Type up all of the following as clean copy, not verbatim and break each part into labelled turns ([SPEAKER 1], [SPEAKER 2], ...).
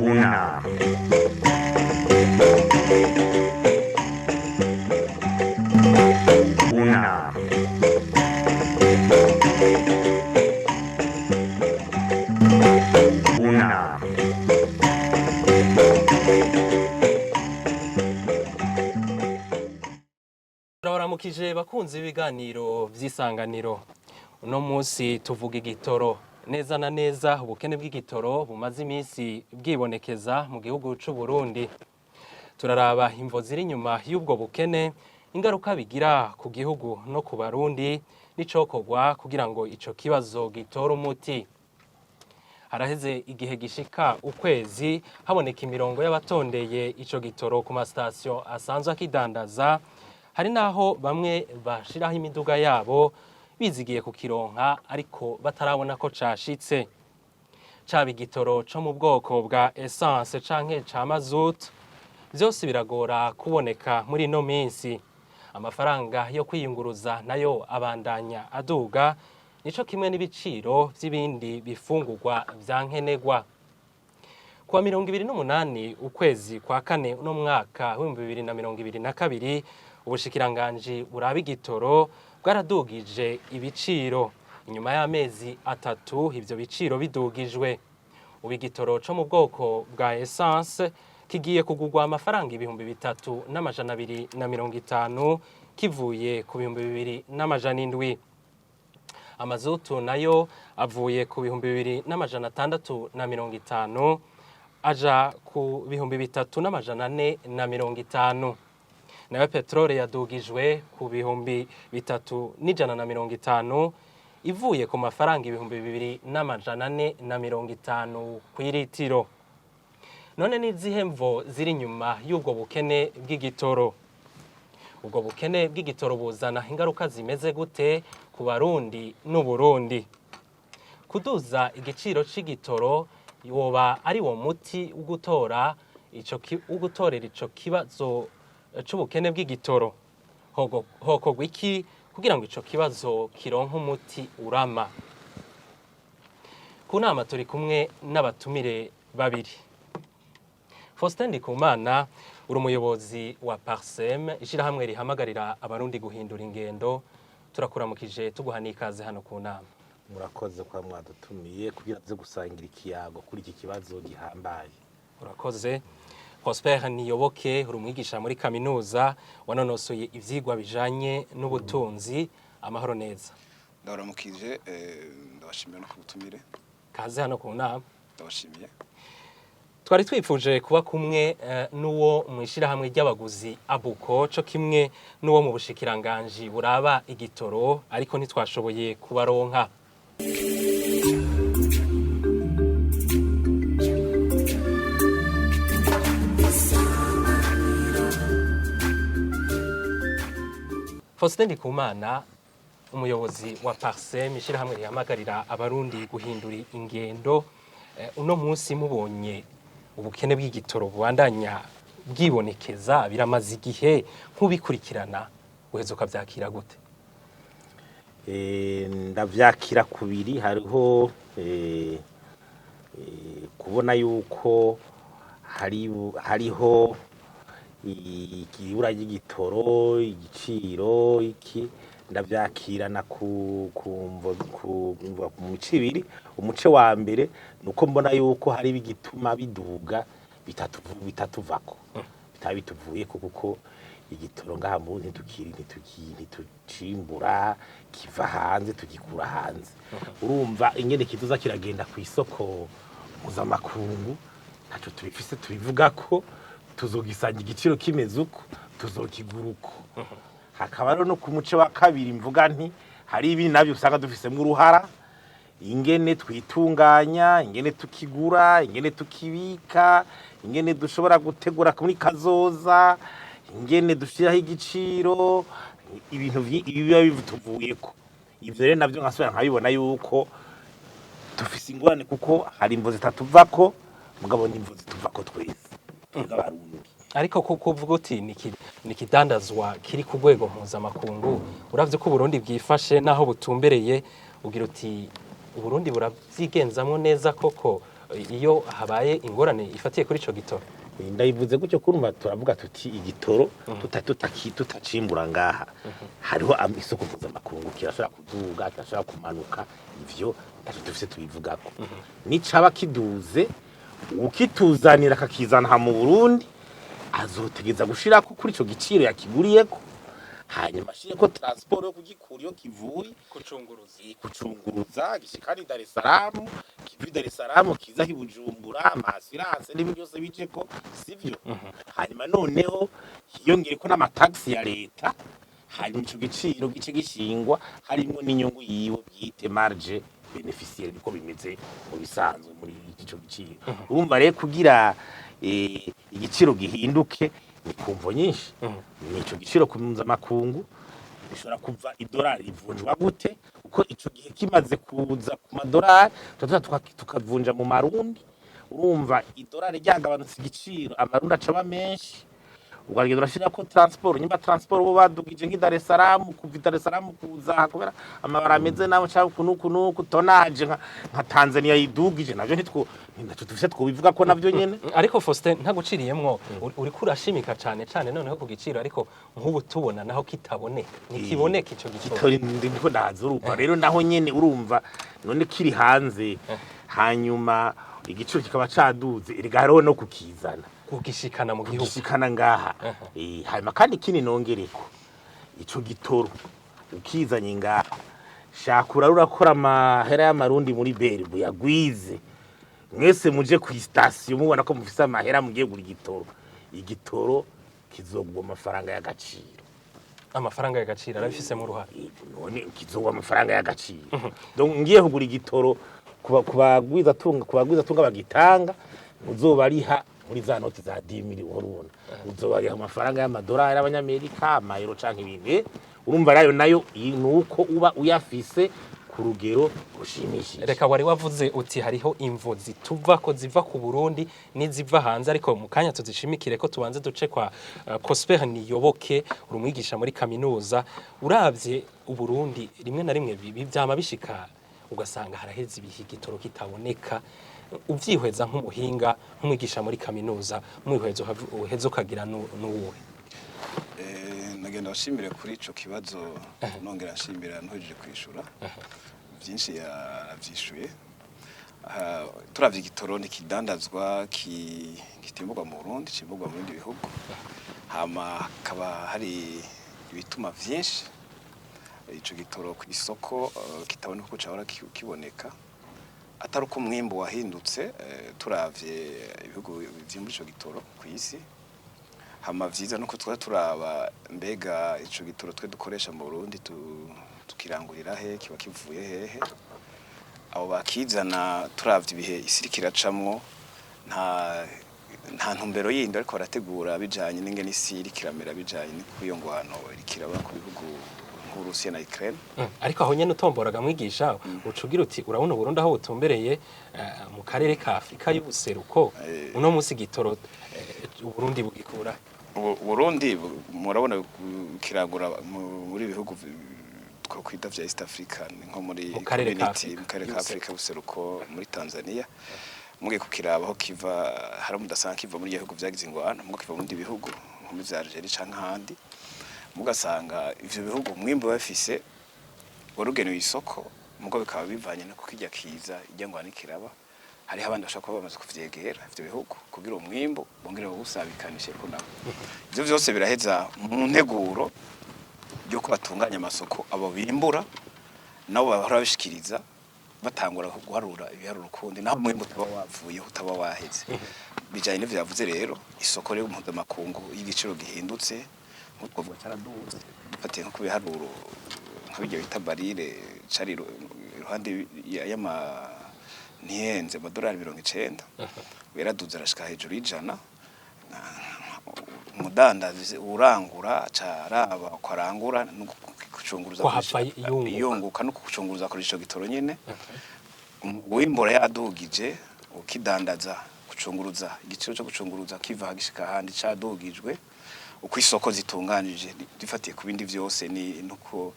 [SPEAKER 1] Una. Una. Una.
[SPEAKER 2] Turabaramukije bakunzi b'ibiganiro vy'isanganiro. Uno munsi tuvuga igitoro. Neza na neza ubukene bw'igitoro bumaze iminsi bwibonekeza mu gihugu c'u Burundi. Turaraba imvo ziri inyuma y'ubwo bukene, ingaruka bigira ku gihugu no ku Barundi n'icokorwa kugira ngo ico kibazo gitore umuti. Haraheze igihe gishika ukwezi haboneka imirongo y'abatondeye ico gitoro ku masitasiyo asanzwe akidandaza, hari naho bamwe bashiraho imiduga yabo bizigiye kukironka ariko batarabona ko cashitse. Caba igitoro co mu bwoko bwa essence canke ca mazutu, vyose biragora kuboneka muri ino minsi. Amafaranga yo kwiyunguruza nayo abandanya aduga, nico kimwe n'ibiciro vy'ibindi bifungurwa vya nkenerwa. Kuwa 28 ukwezi kwa kane uno mwaka w'2022, ubushikiranganji buraba igitoro bwaradugije ibiciro. Inyuma y'amezi 3 ivyo biciro bidugijwe. Ubu igitoro co mu bwoko bwa essence kigiye kugurwa amafaranga 3250 kivuye ku 2700. Amazutu nayo avuye ku 2650 aja ku 3450. Nayo peteroli yadugijwe ku 3150 ivuye ku mafaranga 2450 kw'iritiro. None ni izihe mvo ziri inyuma y'ubwo bukene bw'igitoro? Ubwo bukene bw'igitoro buzana ingaruka zimeze gute ku Barundi n'Uburundi? Kuduza igiciro c'igitoro woba ari wo muti wo gutorera ico kibazo c'ubukene bw'igitoro? Hokorwa iki kugira ngo ico kibazo kironke umuti urama? Ku nama turi kumwe n'abatumire babiri. Faustin Ndikumana, uri umuyobozi wa Parsem, ishirahamwe rihamagarira abarundi guhindura ingendo. Turakuramukije, tuguha n'ikaze hano ku nama.
[SPEAKER 3] Murakoze kwa mwadutumiye kugira tuze gusangira ikiyago kuri iki kibazo gihambaye.
[SPEAKER 2] Urakoze. Prosper Niyoboke, uri umwigisha muri kaminuza, wanonosoye ivyigwa bijanye n'ubutunzi. Amahoro neza.
[SPEAKER 4] Ndabaramukije, ndabashimiye no kubutumire.
[SPEAKER 2] Kaze hano ku nama.
[SPEAKER 4] Ndabashimiye.
[SPEAKER 2] Twari twifuje kuba kumwe n'uwo mw'ishirahamwe ry'abaguzi Abuko, co kimwe n'uwo mu bushikiranganji buraba igitoro, ariko ntitwashoboye kubaronka. Faustin Ndikumana, umuyobozi wa Parsem, ishirahamwe rihamagarira abarundi guhindura ingendo, uno munsi mubonye ubukene bw'igitoro bubandanya bwibonekeza, biramaze igihe, nk'ubikurikirana uheza ukavyakira gute?
[SPEAKER 3] Ndavyakira kubiri. Hariho kubona yuko hariho ibura ry'igitoro, igiciro iki, ndavyakirana ku mico ibiri. Umuce wa mbere nuko mbona yuko hari bigituma biduga bitatuvako, bitaba bituvuyeko, kuko igitoro ngaha mu ntitucimbura, kiva hanze, tugikura hanze. Urumva ingene kizoza kiragenda ku isoko mpuzamakungu, ntaco tubifise tubivugako. Tuzogisanga igiciro kimeze uko, tuzokigura uko. Hakaba rero no ku muce wa kabiri mvuga nti hari ibi navyo usanga dufisemwo uruhara: ingene twitunganya, ingene tukigura, ingene tukibika, ingene dushobora gutegura muri kazoza, ingene dushiraho igiciro, ibintu biba bituvuyeko. Ivyo rero navyo nkasubira nkabibona yuko dufise ingorane, kuko hari imvo zitatuvako, mugabo n'imvo zituvako twese twebwe abarundi.
[SPEAKER 2] Ariko kuko uvuga uti ni ikidandazwa kiri ku rwego mpuzamakungu, uravye ko Uburundi bwifashe naho butumbereye, ugira uti Uburundi buravyigenzamwo neza koko iyo habaye ingorane ifatiye kuri ico gitoro?
[SPEAKER 3] Ndayivuze gutyo kurumva turavuga tuti igitoro tutacimbura ngaha, hariho isoko mpuzamakungu, kirashobora kuduga, kirashobora kumanuka, ivyo ntacyo dufise tubivugako. Nicaba kiduze, ukituzanira akakizana aha mu Burundi azotegeza gushirako kuri ico giciro yakiguriyeko, hanyuma ashireko transport yo kugikura iyo kivuye,
[SPEAKER 2] Kucunguruza.
[SPEAKER 3] Kucunguruza gishika i Dar es Salaam, kiva i Dar es Salaam kiza i Bujumbura, ama assurance n'ibindi byose bijeko, sivyo? Hanyuma noneho hiyongereko n'amatagisi ya leta, hanyuma ico giciro gice gishingwa harimwo n'inyungu yiwe bwite, marge bénéficiaire, niko bimeze mu bisanzwe muri ico giciro. Urumva rero kugira igiciro gihinduke ni kumvo nyinshi. Ni ico giciro ku mpuzamakungu bishobora kuva idolari rivunjwa gute, kuko ico gihe kimaze kuza ku madolari tuba tukavunja mu marundi. Urumva idolari ryagabanutse igiciro, amarundi acaba menshi, ukagenda urashirako transport. Nyimba transport bo badugije nk'i Dar es Salaam, kuva i Dar es Salaam kuza aha kubera amabara ameze nabi cyangwa uku n'uku n'uku, tonnage nka Tanzania yidugije, navyo ntaco dufise twobivuga ko navyo nyene.
[SPEAKER 2] Ariko Faustin, ntaguciriyemwo, uriko urashimika cane cane noneho ku giciro, ariko nk'ubu tubona naho kitaboneka, ntikiboneka ico giciro.
[SPEAKER 3] Kitori ndiko ndaza, urumva rero naho nyene, urumva none kiri hanze, hanyuma igiciro kikaba caduze, erega hariho no kukizana,
[SPEAKER 2] kugishikana mu gihugu.
[SPEAKER 3] Kugishikana ngaha. Hanyuma kandi ikindi nongereko, ico gitoro ukizanye ngaha, shaka urara urakora amahera y'amarundi muri BRB yagwize, mwese muje ku sitasiyo mubona ko mufise amahera mugiye gura igitoro, igitoro kizogwa amafaranga y'agaciro.
[SPEAKER 2] Amafaranga y'agaciro arabifisemo uruhare.
[SPEAKER 3] None kizogwa amafaranga y'agaciro. Donc ngiye kugura igitoro kubagwiza tunga bagitanga, uzobariha muri za noti za 10,000 uhora ubona, uzobariha amafaranga y'amadolari y'abanyamerika, amayero canke ibindi. Urumva rayo nayo nuko uba uyafise ku rugero rushimishije.
[SPEAKER 2] Reka, wari wavuze uti hariho imvo zituva ko ziva ku Burundi n'iziva hanze, ariko mu kanya tuzishimikire ko tubanze duce kwa Prosper Niyoboke, uri umwigisha muri kaminuza. Uravye Uburundi, rimwe na rimwe vyama bishika ugasanga haraheze ibihe igitoro kitaboneka. Uvyihweza nk'umuhinga, nk'umwigisha muri kaminuza, umwihwezo uheza ukagira n'uwuhe?
[SPEAKER 4] Nagenda bashimire kuri ico kibazo, nongera nshimira ntuhejeje kwishura byinshi yaravyishuye. Ah, turavye igitoro ntikidandazwa kitimburwa mu Burundi, cimburwa mu bindi bihugu, hama hakaba hari ibituma vyinshi ico gitoro ku isoko kitaboneka uko cahora kiboneka, atari uko umwimbu wahindutse. Turavye ibihugu vyimbura ico gitoro kw'isi, hama vyiza nuko twari turaba mbega ico gitoro twe dukoresha mu Burundi tukirangurira he, kiba kivuye hehe, abo bakizana. Turavye ibihe isi iriko iracamwo, nta ntumbero yindi ariko barategura bijanye n'ingene isi iriko iramera, bijanye n'iyo ngwano iriko iraba ku bihugu nk'Uburusiya na Ukraine.
[SPEAKER 2] Ariko aho nyene utomboraga mwigisha, uca ugira uti urabona Uburundi aho butumbereye mu karere ka Afrika y'ubuseruko, uno munsi igitoro Uburundi bugikura
[SPEAKER 4] Burundi murabona kirangura muri bihugu twokwita vya East Africa, ni nko muri
[SPEAKER 2] Mu karere ka
[SPEAKER 4] community,
[SPEAKER 2] Afrika
[SPEAKER 4] mu karere ka
[SPEAKER 2] y'ubuseruko.
[SPEAKER 4] Afrika y'ubuseruko, muri Tanzania. Mugiye kukiraba aho kiva, hari mudasanga kiva muri bihugu vyagize ingwano, mugo kiva mu bindi bihugu nko muri za Algeria canke ahandi, mugasanga ivyo bihugu umwimbu bafise warugenewe isoko, mugo bikaba bivanye no kukirya kiza irya ngwano ikiraba, hariho abandi bashobora kuba bamaze kuvyegera ivyo bihugu kugira umwimbu bongere bawusabikanishe ko nabo. Ivyo vyose biraheza mu nteguro y'uko batunganya amasoko, abo bimbura nabo bahora bashikiriza, batangura guharura ibiharuro ukundi, naho umwimbu utaba wavuyeho, utaba waheze. Bijanye n'ivyo yavuze rero, isoko rero mpuzamakungu y'igiciro gihindutse, nk'uko twavuga caraduze, dufatiye nko ku biharuro nka birya bita baril, cari iruhande y'ama ntihenze amadolari 90, yaraduze arashika hejuru y'100. Umudandazi urangura aca araba uko arangura no gucunguruza,
[SPEAKER 2] Ko hava yunguka.
[SPEAKER 4] Yunguka no kucunguruza kuri ico gitoro nyene. Uwimbura yadugije, ukidandaza gucunguruza, igiciro cyo gucunguruza kiva gishika ahandi cadugijwe. Uko isoko zitunganije, dufatiye ku bindi vyose, ni nuko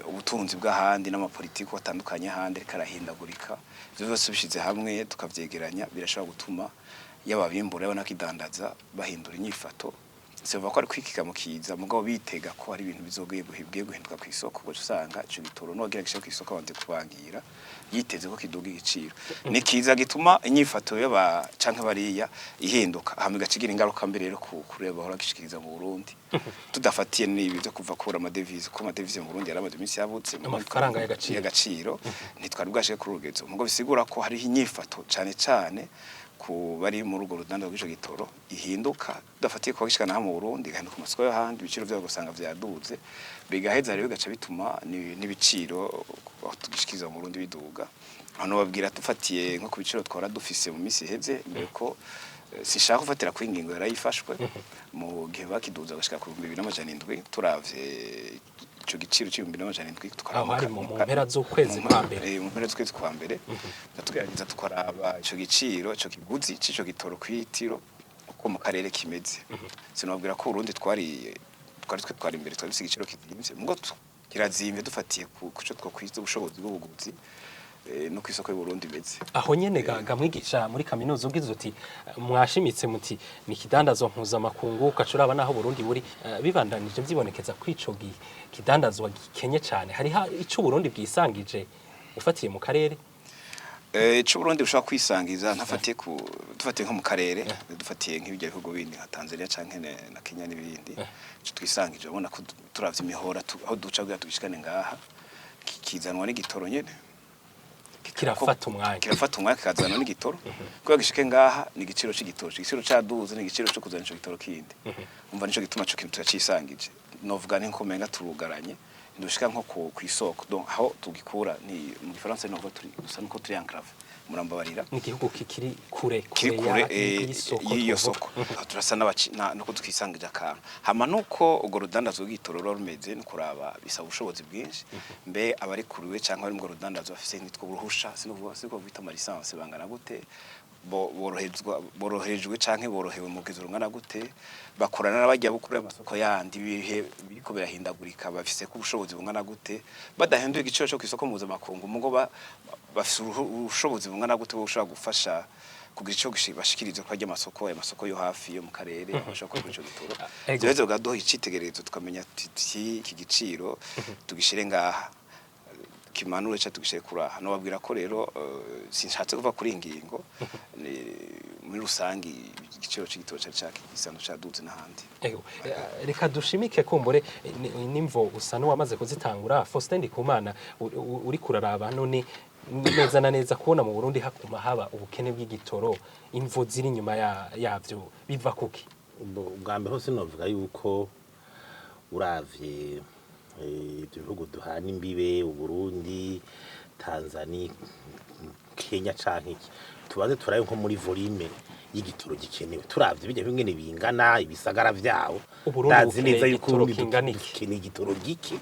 [SPEAKER 4] Ubutunzi bw'ahandi n'amapolitiki atandukanye ahandi ariko arahindagurika. Ivyo vyose bishize hamwe tukavyegeranya, birashobora gutuma yaba abimbura, yaba n'akidandaza bahindura inyifato. Sivuga ko ari kwikika mu kiza, mugabo bitega ko hari ibintu bizogiye guhibwiye guhinduka ku isoko, kuko usanga ico gitoro n'uwagira gishika ku isoko abanze kubangira yiteze ko kiduga igiciro. Ni kiza gituma inyifato y'aba canke bariya ihinduka, hama igaca igira ingaruka mbi rero kureba bahora gishikiriza mu Burundi, tudafatiye n'ibi byo kuva kubura amadevize, kuko amadevize mu Burundi yaramaze iminsi yabutse.
[SPEAKER 2] Amafaranga y'agaciro.
[SPEAKER 4] Y'agaciro ntitwari bwashike kuri urugezo, mugo bisigura ko hariho inyifato cane cane ku bari muri urwo rudanda rw'ico gitoro ihinduka, tudafatiye kuba gishikana mu Burundi, igahinduka ku masoko yo ahandi, ibiciro vyabo ugasanga vyaduze, bigaheza rero bigaca bituma n'ibiciro aho tugishikiriza mu Burundi biduga. Hano babwira dufatiye nko ku biciro twara dufise mu minsi iheze mbere ko sinshaka gufatira kuri ingingo yarayifashwe mu gihe bakiduza gashika ku 2700. Turavye ico giciro c'2700,
[SPEAKER 2] Aho hari mu mpera z'ukwezi kwa mbere.
[SPEAKER 4] Mu mpera z'ukwezi kwa mbere, tugerageza tukaraba ico giciro, ico kiguzi c'ico gitoro kw'itiro uko mu karere kimeze, sinababwira ko Uburundi twari twe twari imbere, twari dufise igiciro kizimvye, mugo kirazimvye dufatiye ku kuco twokwiza ubushobozi bw'ubuguzi no kw'isoko y'Uburundi imeze.
[SPEAKER 2] Aho nyene ga mwigisha muri kaminuza, ubwiza uti mwashimitse muti ni kidandazwa mpuzamakungu, ugaca uraba naho Burundi buri, bibandanije vyibonekeza ko ico kidandazwa gikenye cane, hariho ico Burundi bwisangije ufatiye mu karere?
[SPEAKER 4] Ico Burundi bushobora kwisangiza ntafatiye ku dufatiye nko mu karere, dufatiye nk'ibyo bihugu bindi nka Tanzania canke na Kenya n'ibindi, ico twisangije ubona ko turavye imihora aho duca kugira tugishikane ngaha, kizanwa n'igitoro nyene.
[SPEAKER 2] Kirafata umwanya.
[SPEAKER 4] Kirafata umwanya, kikazana n'igitoro. Kugira gishike ngaha ni igiciro c'igitoro, igiciro caduze ni igiciro co kuzana ico gitoro kindi. Umva, nico gituma ico kintu turacisangije. Novuga ni nko menga turugaranye, ndushika nko kw'isoko, donc aho tugikura ni mu gifaransa novuga turi gusa nuko turi enclave, murambabarira.
[SPEAKER 2] Ni igihugu kikiri kure.
[SPEAKER 4] Kiri kure
[SPEAKER 2] y'isoko
[SPEAKER 4] y'iyo
[SPEAKER 2] twovuga.
[SPEAKER 4] soko. Aho turasa nuko twisangije akantu, hama nuko urwo rudandazo rw'igitoro ruba rumeze no kuraba bisaba ubushobozi bwinshi. Mbe abari kuriwe canke abari mu rwo rudandazo bafise nitwo uruhusha, sinuvuga siko bita ama licence, bangana gute? Boroherejwe canke borohewe mu rugero rungana gute? Bakorana n'abajya bukuru amasoko yandi, ibihe biriko birahindagurika, bafise ko ubushobozi bungana gute badahinduye igiciro cyo kw'isoko mpuzamakungu? Mugo bafise ubushobozi bungana gute bwo gushobora gufasha kugira ico bashikirize ko amasoko, aya masoko yo hafi yo mu karere bashobora gukora ico gitoro?
[SPEAKER 2] Ego.
[SPEAKER 4] Ivyo bikaduha icitegererezo, tukamenya tuti iki giciro tugishire ngaha, kimanure ca tugishire kuraha. Nobabwira ko rero sinshatse kuva kuri iyi ngingo, ni muri rusangi igiciro c'igitoro cari gisanzwe caduze n'ahandi.
[SPEAKER 2] Ego, reka dushimike kumbure n'imvo usa n'uwamaze kuzitangura. Faustin Ndikumana, uri kuraraba none neza na neza kubona mu Burundi hakuma haba ubukene bw'igitoro, imvo ziri inyuma yavyo biva kuki?
[SPEAKER 3] Ubwa mbere hose novuga yuko uravye ibyo bihugu duhana imbibe, Uburundi, Tanzania, Kenya canke iki, tubanze turabe nko muri volume y'igitoro gikenewe, turavye bijya bimwe bingana ibisagara vyabo.
[SPEAKER 2] Uburundi
[SPEAKER 3] Ndazi
[SPEAKER 2] bukeneye
[SPEAKER 3] neza yuko
[SPEAKER 2] igitoro
[SPEAKER 3] Uburundi
[SPEAKER 2] kingana iki?
[SPEAKER 3] dukeneye igitoro gike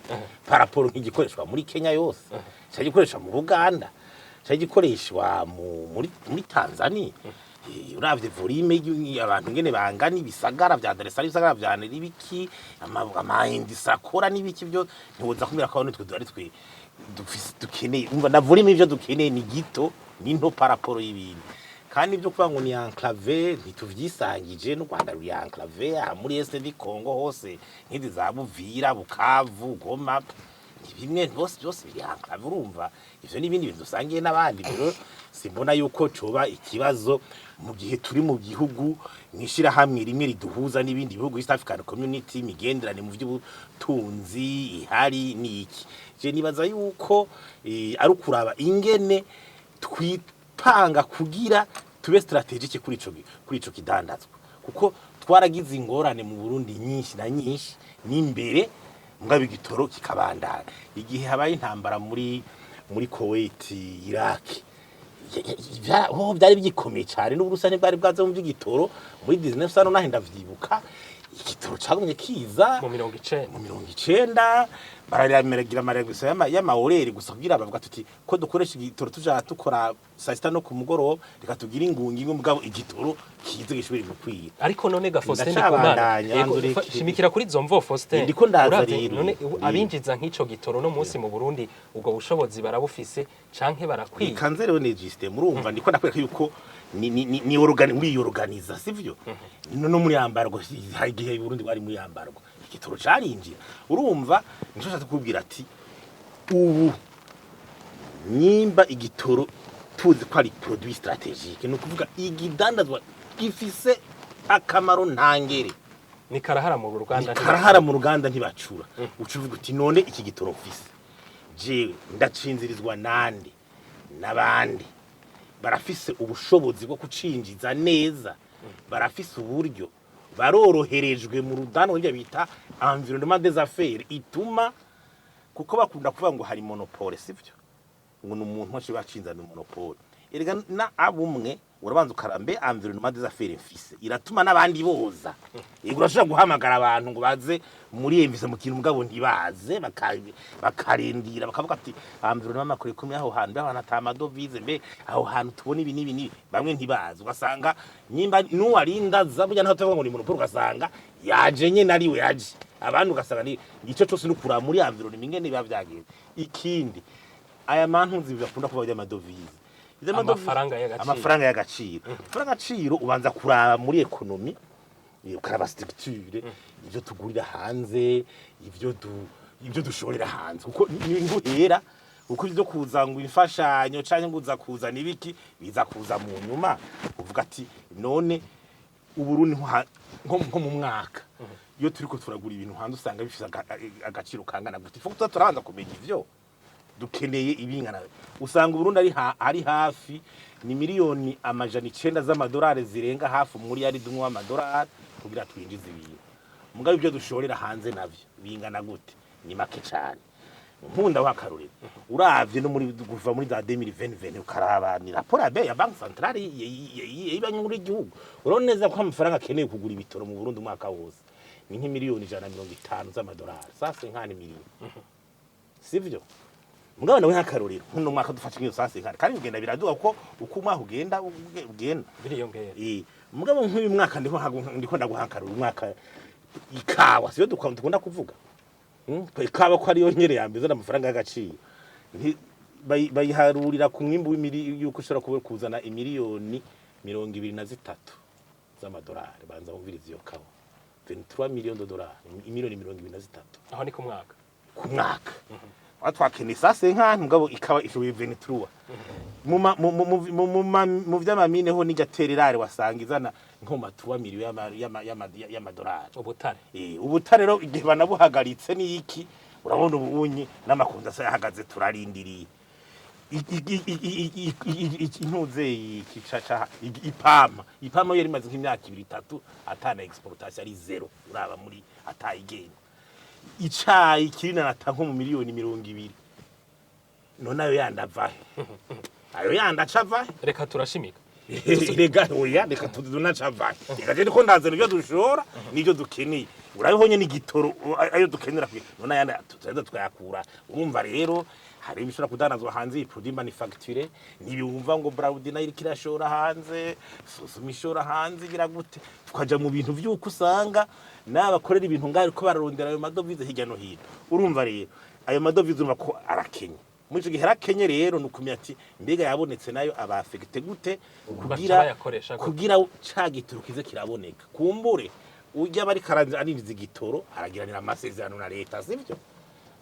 [SPEAKER 3] par rapport nk'igikoreshwa muri Kenya yose, cyangwa gikoreshwa mu Buganda, cyangwa gikoreshwa muri Tanzania. Uravye volume abantu ngene bangana, ibisagara vya Dar es Salaam, ibisagara vya n'ibiki, ama industries akora n'ibiki byo, ntiwoza kumbwira ko nitwe ari twe dukeneye. Umva, na volume ivyo dukeneye ni gito, ni nto par rapport y'ibindi. Kandi ibyo kuvuga ngo ni enclave, ntituvyisangije n'u Rwanda ruri enclave aha muri Est du Congo hose, nk'izi za Buvira, Bukavu, Goma, ni bimwe byose, byose biri enclave. Urumva, ivyo n'ibindi bintu dusangiye n'abandi. Rero simbona yuko coba ikibazo mu gihe turi mu gihugu mw'ishirahamwe rimwe riduhuza n'ibindi bihugu, East African Community, imigenderanire mu vy'ubutunzi ihari. Ni iki je nibaza yuko ari ukuraba ingene twipanga kugira tube stratégique kuri ico kidandazwa, kuko twaragize ingorane mu Burundi nyinshi na nyinshi n'imbere, mugabo igitoro kikabandana. Igihe habaye intambara muri Kuwait, Iraq, ho byari bigikomeye cyane, n'Uburusiya ntibwari bwaze mu by'igitoro muri 1990, ndavyibuka igitoro cagumye kiza.
[SPEAKER 2] Mu 90.
[SPEAKER 3] Mu 90. Bararirameragira amarira gusa y'ama horaires gusa, kugira bavuga tuti ko dukoresha igitoro, tuja dukora saa sita no ku mugoroba, reka tugire ingungi imwe, mugabo igitoro kize gishobore gukwira.
[SPEAKER 2] Ariko none ga Faustin Ndikumana,
[SPEAKER 3] Ndacabandanya,
[SPEAKER 2] yego,
[SPEAKER 3] Andureke.
[SPEAKER 2] Shimikira kuri izo mvo, Faustin.
[SPEAKER 3] Ndiko ndaza.
[SPEAKER 2] Uravye
[SPEAKER 3] Rero.
[SPEAKER 2] none abinjiza nk'ico gitoro no munsi mu Burundi, ubwo bushobozi barabufise canke barakwiye?
[SPEAKER 3] Ikanze rero ni system, urumva ndiko ndakwereka yuko ni organi uriyorganiza, sivyo? No muri embargo, hari igihe Burundi bwari muri embargo, igitoro carinjira. Urumva nico nshatse kukubwira ati ubu nyimba igitoro tuzi ko ari produit stratégique, ni ukuvuga igidandazwa gifise akamaro ntangere.
[SPEAKER 2] Ni karahara mu ruganda.
[SPEAKER 3] Karahara mu ruganda, ntibacura. Uca uvuga uti none iki gitoro mfise jewe ndacinzirizwa nande, n'abandi barafise ubushobozi bwo kucinjiza neza, barafise uburyo, baroroherejwe mu rudano rw'ibyo bita environnement des affaires ituma, kuko bakunda kuvuga ngo hari monopole, sivyo? Ngo ni umuntu wacu bacinzana monopole. Erega na abumwe urabanza ukarambe environnement des affaires mfise iratuma n'abandi boza. Yego, urashobora guhamagara abantu ngo baze muri emvise mu kintu, mugabo ntibaze, bakarindira, bakavuga ati environnement makuru kumwe aho hantu, aho hantu ata amadovize, mbe aho hantu tubona ibi n'ibi n'ibi, bamwe ntibazi. Ugasanga nyimba n'uwarinda za burya ntaho tuvuga ngo ni monopole, ugasanga yaje nyene ariwe yaje abandi, ugasanga ni ico cose no kuraba muri environnement ingene biba vyagenze. Ikindi, aya mantuzi bakunda kuba by'amadovize.
[SPEAKER 2] Amafaranga y'agaciro.
[SPEAKER 3] Amafaranga y'agaciro, amafaranga y'agaciro ubanza kuraba muri économie, ukaraba structure, ivyo tugurira hanze, ivyo dushorera hanze, kuko ni nguhera, kuko ivyo kuza ngo imfashanyo canke ngo uza kuzana ibiki biza kuza mu nyuma. Uvuga ati none Uburundi nko mu mwaka iyo turiko turagura ibintu hanze usanga bifise agaciro kangana gute? Faut tuza turabanza kumenya ivyo dukeneye ibingana. Usanga Uburundi ari hafi ni 900 miliyoni z'amadolari zirenga hafi muri yari dumwe w'amadolari kugira twinjize ibintu, mugabo ibyo dushorera hanze navyo bingana gute? Ni make cyane. Nkunda wakarurira uravye no muri kuva muri za 2020 ukaraba ni rapport ya Banque Centrale y'ibanki nkuru y'igihugu, urabona neza ko amafaranga akeneye kugura ibitoro mu Burundi umwaka wose ni nk'imiliyoni 150 z'amadolari, sase nkani miliyoni, sivyo? Mugabo nawe nk'akarorero nkuno mwaka dufashe nk'iyo sase nkani, kandi bigenda biraduga kuko uko umwaka ugenda
[SPEAKER 2] Biriyongera.
[SPEAKER 3] Mugabo nk'uyu mwaka ndiko ndaguha akarorero, umwaka ikawa siyo dukunda kuvuga. Ikawa ko ariyo nyere ya mbere izana amafaranga y'agaciro. Bayiharurira ku mwimbu w'imiri yuko ushobora kuba kuzana imiliyoni 23 z'amadolari. Banza wumvirize iyo kawa, 23 millions de dollars, imiliyoni 23.
[SPEAKER 2] Aho ni ku mwaka?
[SPEAKER 3] Ku mwaka. Aho twakeneye sase nk'ahantu, mugabo ikaba ishoboye 23. Mu vy'amamine ho n'irya terre rare wasanga izana nko mu ma 3 millions y'amadolari.
[SPEAKER 2] Ubutare.
[SPEAKER 3] Ubutare rero igihe banabuhagaritse n'iki, urabona ubunyi n'amakunzi asa yahagaze, turarindiriye. Intuze iki caca ipama yo yari imaze nk'imyaka ibiri itatu atana exportation, ari zéro, uraba muri atayigenda. Icayi kiri nata nko mu 20 miliyoni, none ayo yandi avahe? Ayo yandi aca avahe?
[SPEAKER 2] Reka turashimika.
[SPEAKER 3] Rega oya, reka tudunaca avahe? Reka je ndiko ndazana ibyo dushora n'ibyo dukeneye, urabibonye n'igitoro ayo dukenera none ayandi tuzaza twayakura. Urumva rero hari ibishobora kudanazwa hanze, iyi produit manufacturé, ntibumva ngo Brarudi nayo iriko irashora hanze, Sosuma ishora hanze, igira gute, tukaja mu bintu vy'uko usanga n'abakorera ibintu ngaho ariko bararondera ayo madovize hirya no hino. Urumva rero ayo madovize urumva ko arakenye muri ico gihe, arakenye rero ni ukumenya ati mbega yabonetse nayo aba affecté gute kugira
[SPEAKER 2] bayakoresha gute?
[SPEAKER 3] Kugira ca gitoro kize kiraboneka. Kumbure urya bari arinjiza igitoro aragiranira amasezerano na leta, sivyo?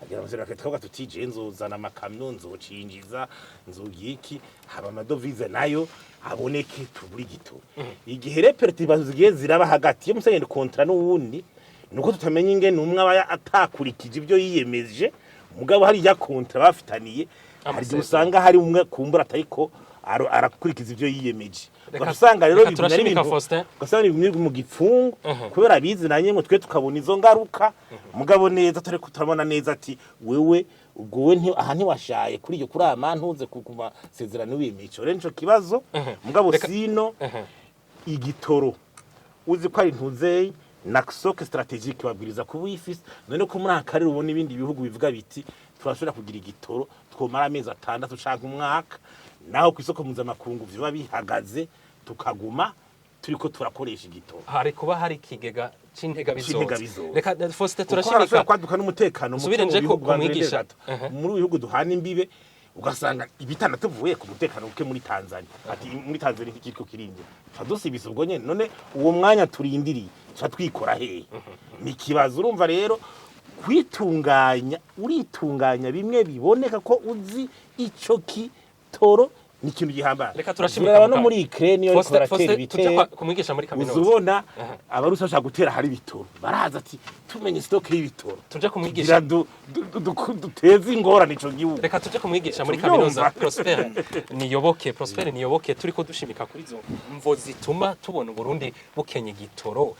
[SPEAKER 3] Agira amasezerano na leta, tukavuga tuti je nzozana amakamyo, nzocinjiza, nzogira iki, haba amadovize nayo aboneke, tubure igitoro. Igihe rero perturbations zigiye ziraba hagati yo musenyeri contrat n'uwundi, nuko tutamenya ingene umwe aba atakurikije ibyo yiyemeje, mugabo hari ya contrat bafitaniye, hari igihe
[SPEAKER 2] Amasezerano.
[SPEAKER 3] usanga hari umwe kumbura atariko arakurikiza ibyo yiyemeje. Ugasanga rero
[SPEAKER 2] Reka
[SPEAKER 3] bigumya ari
[SPEAKER 2] turashimika,
[SPEAKER 3] ibintu
[SPEAKER 2] Faustin.
[SPEAKER 3] ugasanga ni bimwe mu gipfungu kubera bizinanye, ngo twe tukabona izo ngaruka, mugabo neza turi kutabona neza ati wewe ubwo we aha ntiwashaye kuri iyo kuri aya mantuze ku masezerano wiyemeje. Ico rero nico kibazo, mugabo sino igitoro uzi ko ari ntuzeyi. Na stock stratégique babwiriza kuba uyifise. None ko muri aka karere ubona ibindi bihugu bivuga biti turashobora kugira igitoro twomara amezi 6 canke umwaka, naho ku isoko mpuzamakungu biba bihagaze, tukaguma turiko turakoresha igitoro.
[SPEAKER 2] Hari kuba hari ikigega c'intega
[SPEAKER 3] C'intega
[SPEAKER 2] bizoza.
[SPEAKER 3] Bizoza.
[SPEAKER 2] Reka Faustin,
[SPEAKER 3] Kuko harashobora
[SPEAKER 2] turashimika
[SPEAKER 3] kwaduka n'umutekano muke
[SPEAKER 2] Subire
[SPEAKER 3] mu
[SPEAKER 2] nje
[SPEAKER 3] bihugu
[SPEAKER 2] kumwigisha.
[SPEAKER 3] gato. Muri bihugu duhana imbibe, ugasanga ibitana tuvuye ku mutekano muke muri Tanzania, ati muri Tanzania iki kiriko kirinjira, tuca dusibisa ubwo nyene. None uwo mwanya turindiriye tuca twikora hehe? Ni ikibazo. Urumva rero, kwitunganya, uritunganya bimwe biboneka ko uzi ico kitoro ni ikintu gihambaye.
[SPEAKER 2] Reka turashimika
[SPEAKER 3] Uraba no
[SPEAKER 2] muganga.
[SPEAKER 3] muri Ukraine iyo bariko
[SPEAKER 2] Faustin,
[SPEAKER 3] baratera
[SPEAKER 2] Faustin, tuje
[SPEAKER 3] ibitero,
[SPEAKER 2] kumwigisha muri kaminuza.
[SPEAKER 3] uzubona Abarusi bashaka gutera hari ibitoro, baraza ati tumenye stock y'ibitoro
[SPEAKER 2] Tuje kumwigisha.
[SPEAKER 3] kugira duteze ingorane ico gihugu.
[SPEAKER 2] Reka tuje kumwigisha muri
[SPEAKER 3] Tubyumva.
[SPEAKER 2] kaminuza Prosper Niyoboke. Prosper Niyoboke, turiko dushimika kuri izo mvo zituma tubona Uburundi bukenya igitoro.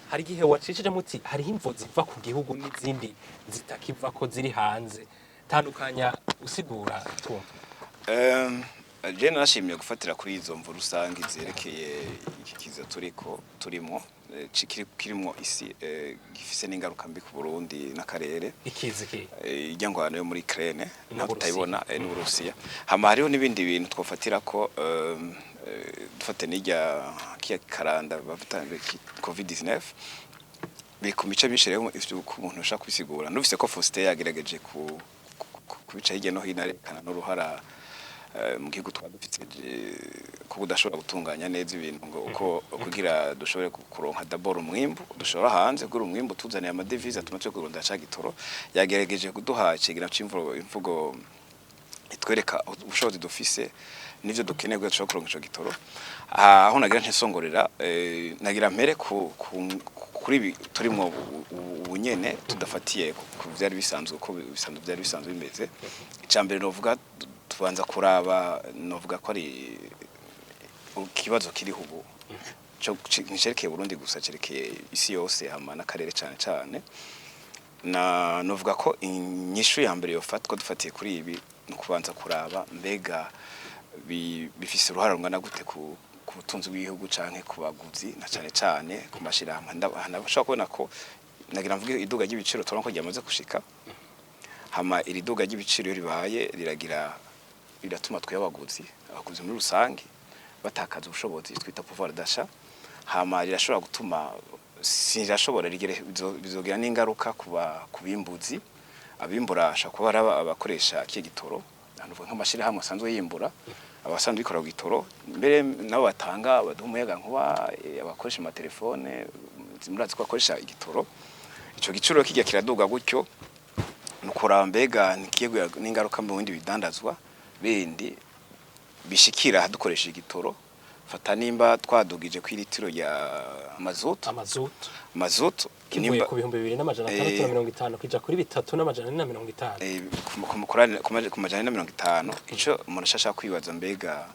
[SPEAKER 2] Hari igihe wacishije muti hariho imvo ziva ku gihugu n'izindi zitakiva ko ziri hanze. Tandukanya, usigura tumva.
[SPEAKER 4] Je narashimiye gufatira kuri izo mvu rusange zerekeye iki kiza turiko turimo, kirimwo isi, gifise n'ingaruka mbi ku Burundi n'akarere.
[SPEAKER 2] Ikizi ki?
[SPEAKER 4] Ijya ngwano yo muri Ukraine naho
[SPEAKER 2] N'Uburusiya.
[SPEAKER 4] Tutayibona, n'Uburusiya. Hama hariho n'ibindi bintu twofatira ko, dufate n'ijya kiya karanda bavuta COVID-19, biri ku mice myinshi. Rero ivyo ku muntu ushaka kubisigura, nufise ko Faustin yagerageje kubica hirya no hino, arekana n'uruhara mu gihugu twaba dufite, ko kudashobora gutunganya neza ibintu ngo uko kugira dushobore kuronka d'abord umwimbu dushora hanze, kugira umwimbu tuzaniye amadevize atuma twe kurondera ca gitoro. Yagerageje kuduha icegeranyo c'imvugo, imvugo itwereka ubushobozi dufise n'ivyo dukeneye kugira dushobore kuronka ico gitoro. Aho nagira ntisongorera, nagira mpere kuri ibi turimwo ubu nyene, tudafatiye ku vyari bisanzwe, uko bisanzwe vyari bisanzwe bimeze. Ica mbere novuga, tubanza kuraba, novuga ko ari ikibazo kiriho ubu nticerekeye Burundi gusa, cerekeye isi yose hama n'akarere cane cane. Na novuga ko inyishu ya mbere yofatwa dufatiye kuri ibi ni ukubanza kuraba mbega bifise uruhara rungana gute ku butunzi bw'igihugu canke ku baguzi, na cane cane ku mashirahamwe. Ndashobora kubona ko nagira mvuge iduga ry'ibiciro turabona ko ryamaze gushika. Hama iri duga ry'ibiciro iyo ribaye riragira riratuma twe abaguzi muri rusange batakaza ubushobozi twita pouvoir d'achat. Hama rirashobora gutuma sinirashobora rigere bizogira n'ingaruka kuba kubimbuzi abimbura, ashobora kuba ari abakoresha kiye gitoro, nuvuga nk'amashirahamwe asanzwe yimbura, abasanzwe bikora ku gitoro, mbere nabo batanga baduha umuyaga nkuba, abakoresha amatelefone murazi ko bakoresha igitoro. Ico giciro kijya kiraduga gutyo, nukuraba mbega ntikiye n'ingaruka mu bindi bidandazwa bindi bishikira dukoresha igitoro. Fata nimba twadugije ku litiro ya mazutu,
[SPEAKER 2] Amazutu.
[SPEAKER 4] Mazutu
[SPEAKER 2] kivuye
[SPEAKER 4] nimba
[SPEAKER 2] ku 2650 kija kuri 3450.
[SPEAKER 4] Ku 450. Ico umuntu ashaka kwibaza, mbega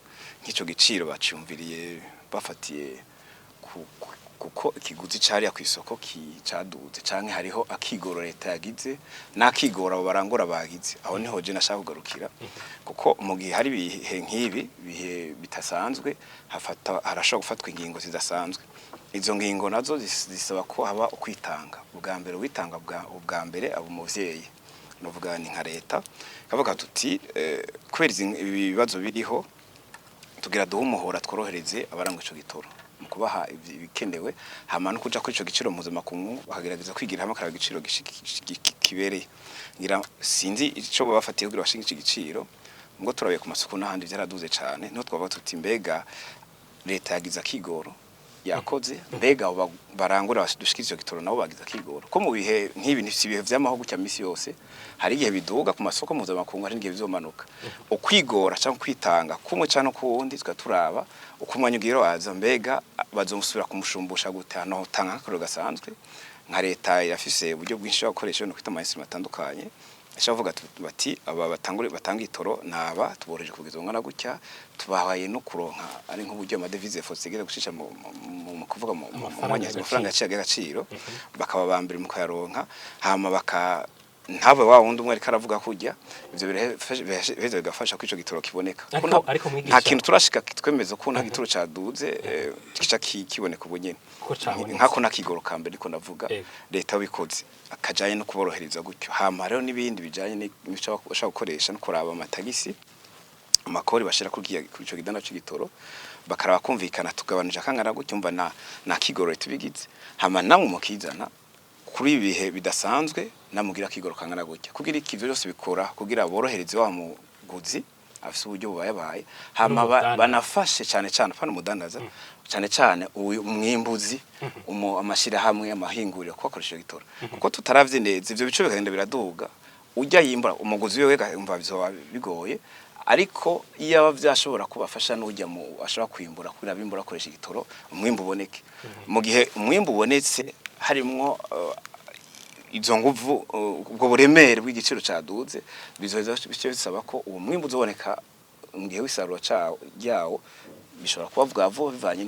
[SPEAKER 4] nk'ico giciro baciyumviriye bafatiye kuko ikiguzi cariya kw'isoko caduze, canke hariho akigoro leta yagize n'akigoro abo barangura bagize? Aho niho je nashaka kugarukira, kuko mu gihe hari ibihe nk'ibi, bihe bitasanzwe, hafata harashobora gufatwa ingingo zidasanzwe. Izo ngingo nazo zisaba ko haba ukwitanga. Ubwa mbere witanga ubwa mbere abo umuvyeyi, novuga ni nka leta, kavuga tuti kubera ibi bibazo biriho, tugira duhe umuhora, tworohereze abarangwa ico gitoro mu kubaha ibikenewe, hama no kuja kuri ico giciro mpuzamakungu bakagerageza kwigira hamwe akaraba igiciro kibereye. Ngira sinzi ico bafatiye kugira bashinge ico giciro, ngo turabiye ku masoko n'ahandi vyaraduze cane. Niho twavuga tuti mbega leta yagize akigoro, yakoze, mbega abo barangura dushikiriza ico gitoro nabo bagize akigoro? Ko mu bihe nk'ibi, si ibihe vyamaho gutya misi yose, hari igihe biduga ku masoko mpuzamakungu, hari n'igihe bizomanuka. Ukwigora cyangwa kwitanga kumwe cyangwa kuwundi, tukaba turaba uko umwanya ugira waza, mbega bazosubira kumushumbusha gute? Hano tanga nk'akarorero gasanzwe, nka leta irafise uburyo bwinshi bwo gukoresha ibintu kwita ama instruments atandukanye. Ashobora kuvuga bati aba batangure batanga itoro naba tuboroheje kugeza ungana gutya, tubahaye no kuronka ari nk'uburyo amadevize Faustin igeze gushisha mu kuvuga mu
[SPEAKER 2] Amafaranga
[SPEAKER 4] mwanya
[SPEAKER 2] y'agaciro.
[SPEAKER 4] Amafaranga yaciye agaciro, bakaba ba mbere mu kuyaronka, hama baka Ntabe wa wundi umwe ariko aravuga kurya ivyo biraheza bigafasha ko ico gitoro kiboneka.
[SPEAKER 2] Ariko-
[SPEAKER 4] Ko
[SPEAKER 2] ariko mwigisha-
[SPEAKER 4] nta kintu turashika twemeza ko nta gitoro caduze, kica kiboneka ubu nyene.
[SPEAKER 2] Ko cabonetse.
[SPEAKER 4] Nkako nakigoro ka mbere ariko ndavuga leta bikoze akajanye no kuborohereza gutyo. Hama rero n'ibindi bijanye n'ico bashaka gukoresha no kuraba amatagisi, amakori bashira kuri ico gidanda c'igitoro, bakaraba kumvikana tugabanije akangana gutyo. Umva na kigoro leta ibigize, hama namwe mukizana kuri ibihe bidasanzwe, namugira kigoro kangana gutya, kugira iki? Ivyo byose bikora kugira borohereze wa muguzi afise uburyo bubayabaye, hama
[SPEAKER 2] N'umudandaza.
[SPEAKER 4] banafashe cyane cyane pana umudandaza, cyane cyane uyu mwimbuzi, amashirahamwe, amahinguriro ko akoresha ico gitoro, kuko tutaravye neza ivyo bice bikagenda biraduga, ujya yimbura umuguzi wiwe umva bizoba bigoye. Ariko iyo aba vyashobora kubafasha n'ujya mu ashobora kwimbura kugira bimbura akoresha igitoro, umwimbu uboneke. Mu gihe umwimbu ubonetse harimwo izo nguvu, ubwo buremere bw'igiciro caduze, bizoheza bice bisaba ko uwo mwimbu uzoboneka mu gihe w'isarura cawo ryawo bishobora kuba bwa vuba bivanye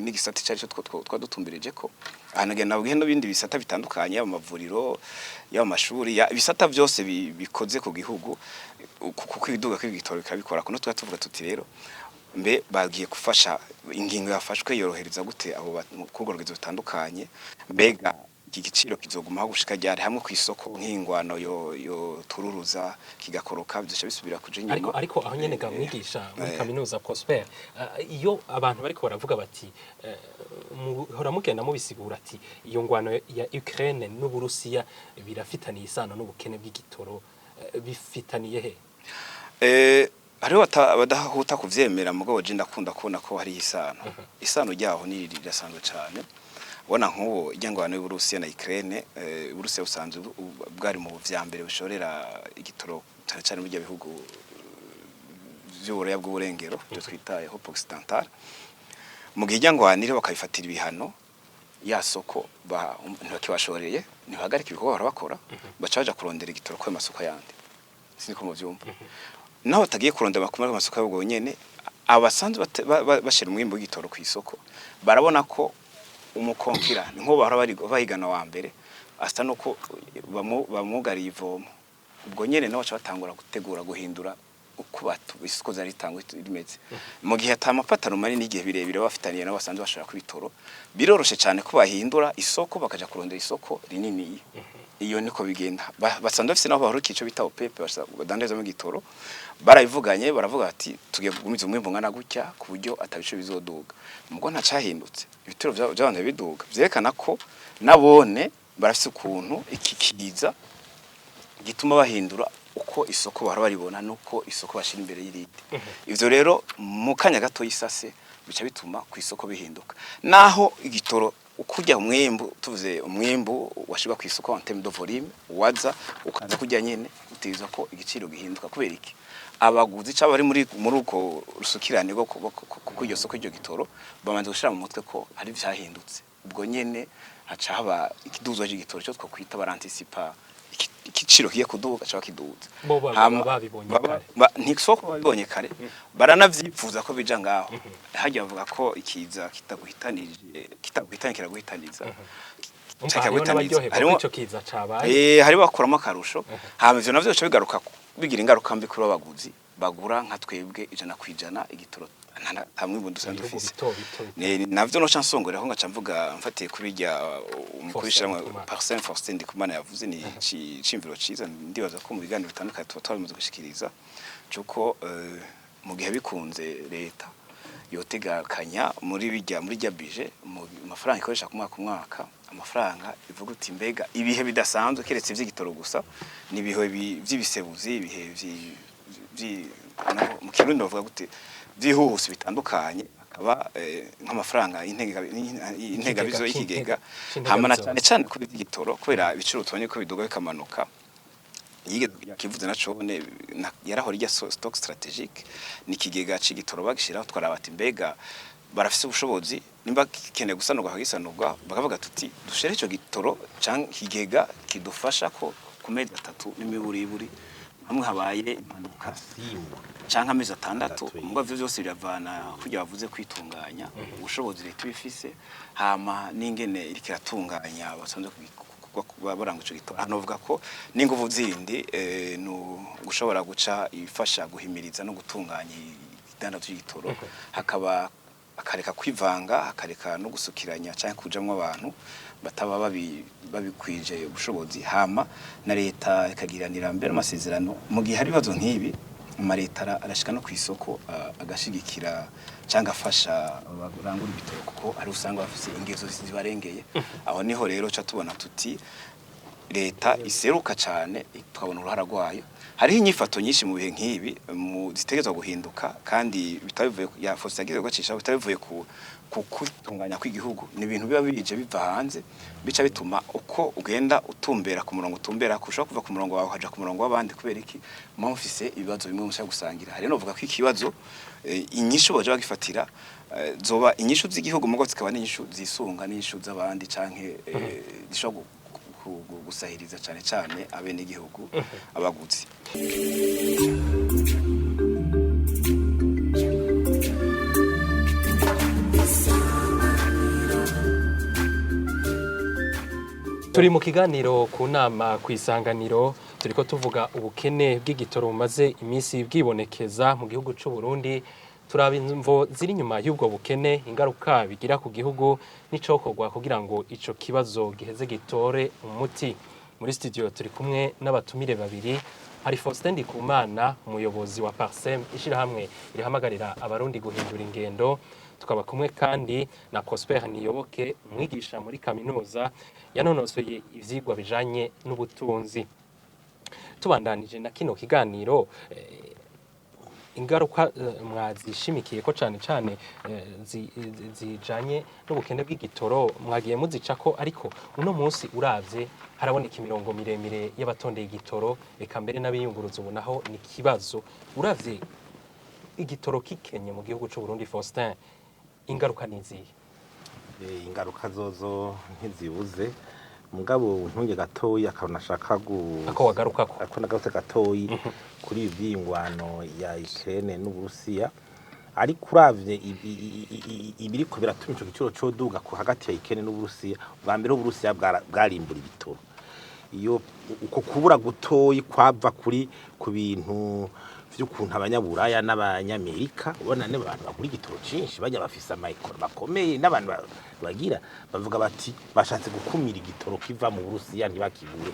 [SPEAKER 4] n'igisata icyo aricyo twa dutumbireje ko ahantu nabwiye n'ibindi bisata bitandukanye, yaba amavuriro, yaba amashuri, ibisata byose bikoze ku gihugu, kuko ibiduga kw'ibitoro bikabikora. Kuno tuba tuvuga tuti rero mbe bagiye gufasha, ingingo yafashwe yorohereza gute abo ku rugero rutandukanye? Mbega iki giciro kizogumaho gushika ryari hamwe ku isoko nk'ingwano yo tururuza kigakoroka, bizoca bisubira kuja inyuma?
[SPEAKER 2] Ariko aho nyene ga mwigisha muri kaminuza Prosper, iyo abantu bariko baravuga bati muhora mugenda mubisigura ati iyo ngwano ya Ukraine n'Uburusiya birafitaniye isano n'ubukene bw'igitoro, bifitaniye he?
[SPEAKER 4] Hariho badahuta kuvyemera, mugabo je ndakunda kubona ko hari isano. Isano ryaho ni rirasanzwe cane. Ubona nk'ubu ijya ngwano y'Uburusiya na Ukraine, Uburusiya busanzwe bwari mu vya mbere bushorera igitoro cane cane muri bihugu vy'Uburaya bw'uburengero, byo twita Europe occidentale. Mu gihe ijya ngwanire bakabifatira ibihano, ya soko ntibakibashoreye, ntibahagarika ibikorwa bahora bakora, baca baja kurondera igitoro kuri amasoko yandi. Siniko muvyumva? Naho batagiye kurondera amakuru amasoko y'ubwo nyene, abasanzwe bashira umwimbu w'igitoro ku isoko barabona ko umukonkira ni nko bahora bari bahigana wa mbere asa nuko bamugariye ivomo. Ubwo nyene nabo baca batangura gutegura guhindura uko batu isoko zari ritangwa rimeze. Mu gihe ata mapatano manini n'igihe birebire bafitaniye nabo basanzwe bashobora kubitoro, biroroshe cyane ko bahindura isoko bakaja kurondera isoko rinini. Iyo niko bigenda. Basanzwe bafise naho bahora ico bita OPEP badandazamo igitoro, barabivuganye, baravuga bati tugiye kugumiza umwimbu ungana gutya ku buryo atabico bizoduga. Mugo ntacahindutse, ibitoro vy'abantu biduga, vyerekana ko nabone barafise ukuntu iki kiza gituma bahindura uko isoko bahora baribona nuko isoko bashira imbere y'irindi. Ivyo rero mu kanya gato y'isase bica bituma ku isoko bihinduka. Naho igitoro ukurya umwimbu, tuvuze umwimbu washirwa ku isoko en terme de volume, waza ukaza kurya nyene, uteza ko igiciro gihinduka. Kubera iki? Abaguzi cyangwa bari muri uko rusukirane rwo ku iryo soko iryo gitoro bamanze gushira mu mutwe ko hari vyahindutse. Ubwo nyene haca haba ikiduzwa c'igitoro cyo twokwita baranticipa igiciro kigiye kuduga, ca kiduza.
[SPEAKER 2] Bo babibonye kare.
[SPEAKER 4] Ntisoko babibonye kare, baranavyifuza ko bija ngaho. Harya bavuga ko ikiza kitaguhitanije kitaguhitanye kiraguhitaniza.
[SPEAKER 2] Umva hariho n'abaryoherwa ko ico kiza cabaye.
[SPEAKER 4] Hari bakuramo akarusho. Hama ivyo navyo bica bigaruka bigira ingaruka mbi kuri abaguzi bagura nka twebwe 100% igitoro nta mwimbu dusanzwe
[SPEAKER 2] Ibihugu
[SPEAKER 4] dufise.
[SPEAKER 2] bito bito bito.
[SPEAKER 4] Navyo noca nsongoreraho ngaca mvuga mfatiye kuri rya umukuru w'ishirahamwe
[SPEAKER 2] Ndikumana.
[SPEAKER 4] Parcem Faustin Ndikumana yavuze, ni iciyumviro ciza. Ndibaza ko mu biganiro bitandukanye tuba twamaze gushikiriza cuko mu gihe bikunze leta yotegakanya muri bijya muri rya budget mu mafaranga ikoresha ku mwaka ku mwaka, amafaranga ivuga uti mbega ibihe bidasanzwe, keretse ivy'igitoro gusa, ni ibihe vy'ibisebuzi, ibihe mu Kirundi bavuga gute, vy'ihuhusi bitandukanye, akaba nk'amafaranga y'integabizo y'ikigega. Hama na cyane cyane kuri ivy'igitoro, kubera ibiciro tubonye ko biduga bikamanuka, yigeze kivuze na cone yarahora ijya stock stratégique, ni ikigega c'igitoro bagishiraho. Twaraba ati mbega barafise ubushobozi, nimba gikeneye gusanurwa bakagisanurwa, bakavuga tuti dushere ico gitoro canke ikigega kidufasha ko ku mezi 3 n'imiburiburi hamwe habaye impanuka canke amezi 6. Mugo ivyo vyose biravana kurya bavuze kwitunganya, ubushobozi leta ibifise, hama n'ingene iriko iratunganya basanzwe kuba baranga ico gitoro. Hano vuga ko n'inguvu zindi no gushobora guca ifasha guhimiriza no gutunganya idandazwa ry'igitoro, hakaba akareka kwivanga, akareka no gusukiranya canke kujamwo abantu bataba babikwije ubushobozi. Hama na leta ikagiranira mbere amasezerano mu gihe hari ibibazo nk'ibi, amaleta arashika no kw'isoko, agashigikira cyangwa afasha abarangura ibitoro, kuko ari usanga bafise ingezo zibarengeye. Aho niho rero ca tubona tuti leta iseruka cyane, tukabona uruhara rwayo. Hariho inyifato nyinshi mu bihe nk'ibi mu zitegerezwa guhinduka, kandi bitabivuye ya Faustin yagize gucisha, bitabivuye ku kwitunganya kw'igihugu. Ni ibintu biba bije biva hanze, bica bituma uko ugenda utumbera ku murongo utumbera, ushobora kuva ku murongo wawe ukaja ku murongo w'abandi. Kubera iki? Muba mufise ibibazo bimwe mushaka gusangira. Hari novuga ko ikibazo inyishu baje bagifatira zoba inyishu z'igihugu, mugo zikaba n'inyishu zisunga n'inyishu z'abandi canke zishobora gusahiriza cane cane abenegihugu, abaguzi.
[SPEAKER 2] Turi mu kiganiro ku nama ku Isanganiro. Turiko tuvuga ubukene bw'igitoro bumaze iminsi bwibonekeza mu gihugu c'u Burundi. Turaba imvo ziri inyuma y'ubwo bukene, ingaruka bigira ku gihugu n'icokorwa kugira ngo ico kibazo giheze gitore umuti. Muri studio turi kumwe n'abatumire babiri. Hari Faustin Ndikumana, umuyobozi wa Parsem, ishirahamwe rihamagarira abarundi guhindura ingendo. Tukaba kumwe kandi na Prosper Niyoboke, umwigisha muri kaminuza yanonosoye ivyigwa bijanye n'ubutunzi. Tubandanije na kino kiganiro, ingaruka mwazishimikiye ko cane cane zijanye n'ubukene bw'igitoro mwagiye muzicako, ariko uno munsi uravye haraboneka imirongo miremire y'abatondeye igitoro, eka mbere n'abiyunguruza ubu naho ni ikibazo. Uravye igitoro kikenye mu gihugu c'u Burundi, Faustin, ingaruka ni izihe?
[SPEAKER 3] Ingaruka zozo ntizibuze, mugabo ntunge gatoyi akantu nashaka
[SPEAKER 2] Ako wagarukako.
[SPEAKER 3] Ako nagarutse gatoyi kuri ibi vy'ingwano ya Ukraine n'Uburusiya. Ariko uravye ibiriko biratuma ico giciro coduga ku hagati ya Ukraine n'Uburusiya, ubwa mbere Uburusiya bwarimbura ibitoro. Iyo uko kubura gutoyi kwava kuri ku bintu vy'ukuntu abanyaburaya n'abanyamerika ubona ne abantu bagura igitoro cinshi, bajya bafise amayikoro bakomeye n'abantu bagira bavuga bati bashatse gukumira igitoro kiva mu Burusiya ntibakigure.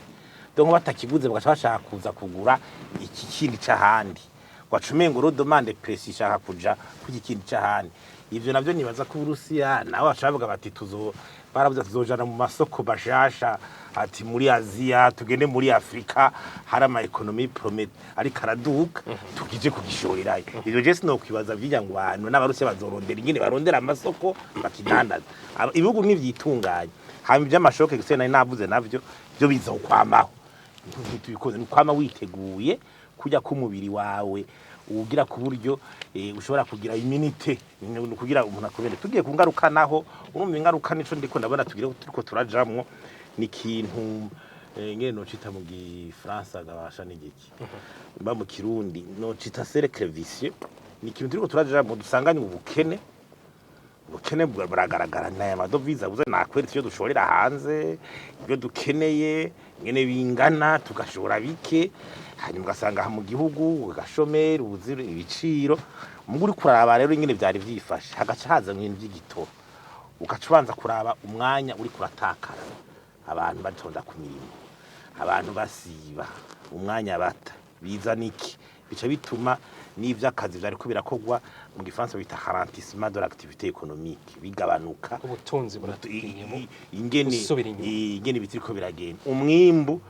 [SPEAKER 3] Donc batakiguze bagaca bashaka kuza kugura iki kindi c'ahandi, waca umengo rero demande presi ishaka kuja ku iki kindi c'ahandi. Ivyo navyo nibaza ko Uburusiya nabo baca bavuga bati tuzo baravuze tuzojana mu masoko bashasha, ati muri Aziya, tugende muri Afrika, hari ama économie promet ariko araduka, tugije kugishorerayo. Ivyo je sinokwibaza vy'irya ngwano n'Abarusiya bazorondera ingene barondera amasoko bakidandaza. Ibihugu ntivyitunganye. Hanyuma ivy'ama chocs gise nari navuze navyo byo bizokwamaho, ntitubikoze ni kwama witeguye kurya k'umubiri wawe ugira ku buryo ushobora kugira immunité, ni kugira umuntu akomere. Tugiye ku ngaruka naho, urumva ingaruka nico ndiko ndabona tugire turiko turajamwo ni ikintu ngene nocita mu gifaransa gabasha n'igiki mba mu Kirundi nocita cercle vicieux. Ni ikintu turiko turajamwo dusanganye ubukene. Ubukene buragaragara n'aya ma devises abuze, nakweretse ibyo dushorera hanze, ibyo dukeneye ingene bingana, tugashora bike, hanyuma ugasanga aha mu gihugu agashomeri ubuzira ibiciro. Mugu uri kuraba rero ingene vyari vyifashe, hagaca haza ibintu vy'igitoro, ugaca ubanza kuraba umwanya uri kuratakara, abantu batonda ku mirimo, abantu basiba, umwanya bata bizana iki, bica bituma n'ivy'akazi vyariko birakorwa, mu gifaransa bita ralentissement de l'activité économique, bigabanuka.
[SPEAKER 2] Ubutunzi buratiye
[SPEAKER 3] Ingene
[SPEAKER 2] gusubira inyuma.
[SPEAKER 3] Ingene bitiriko biragenda, umwimbu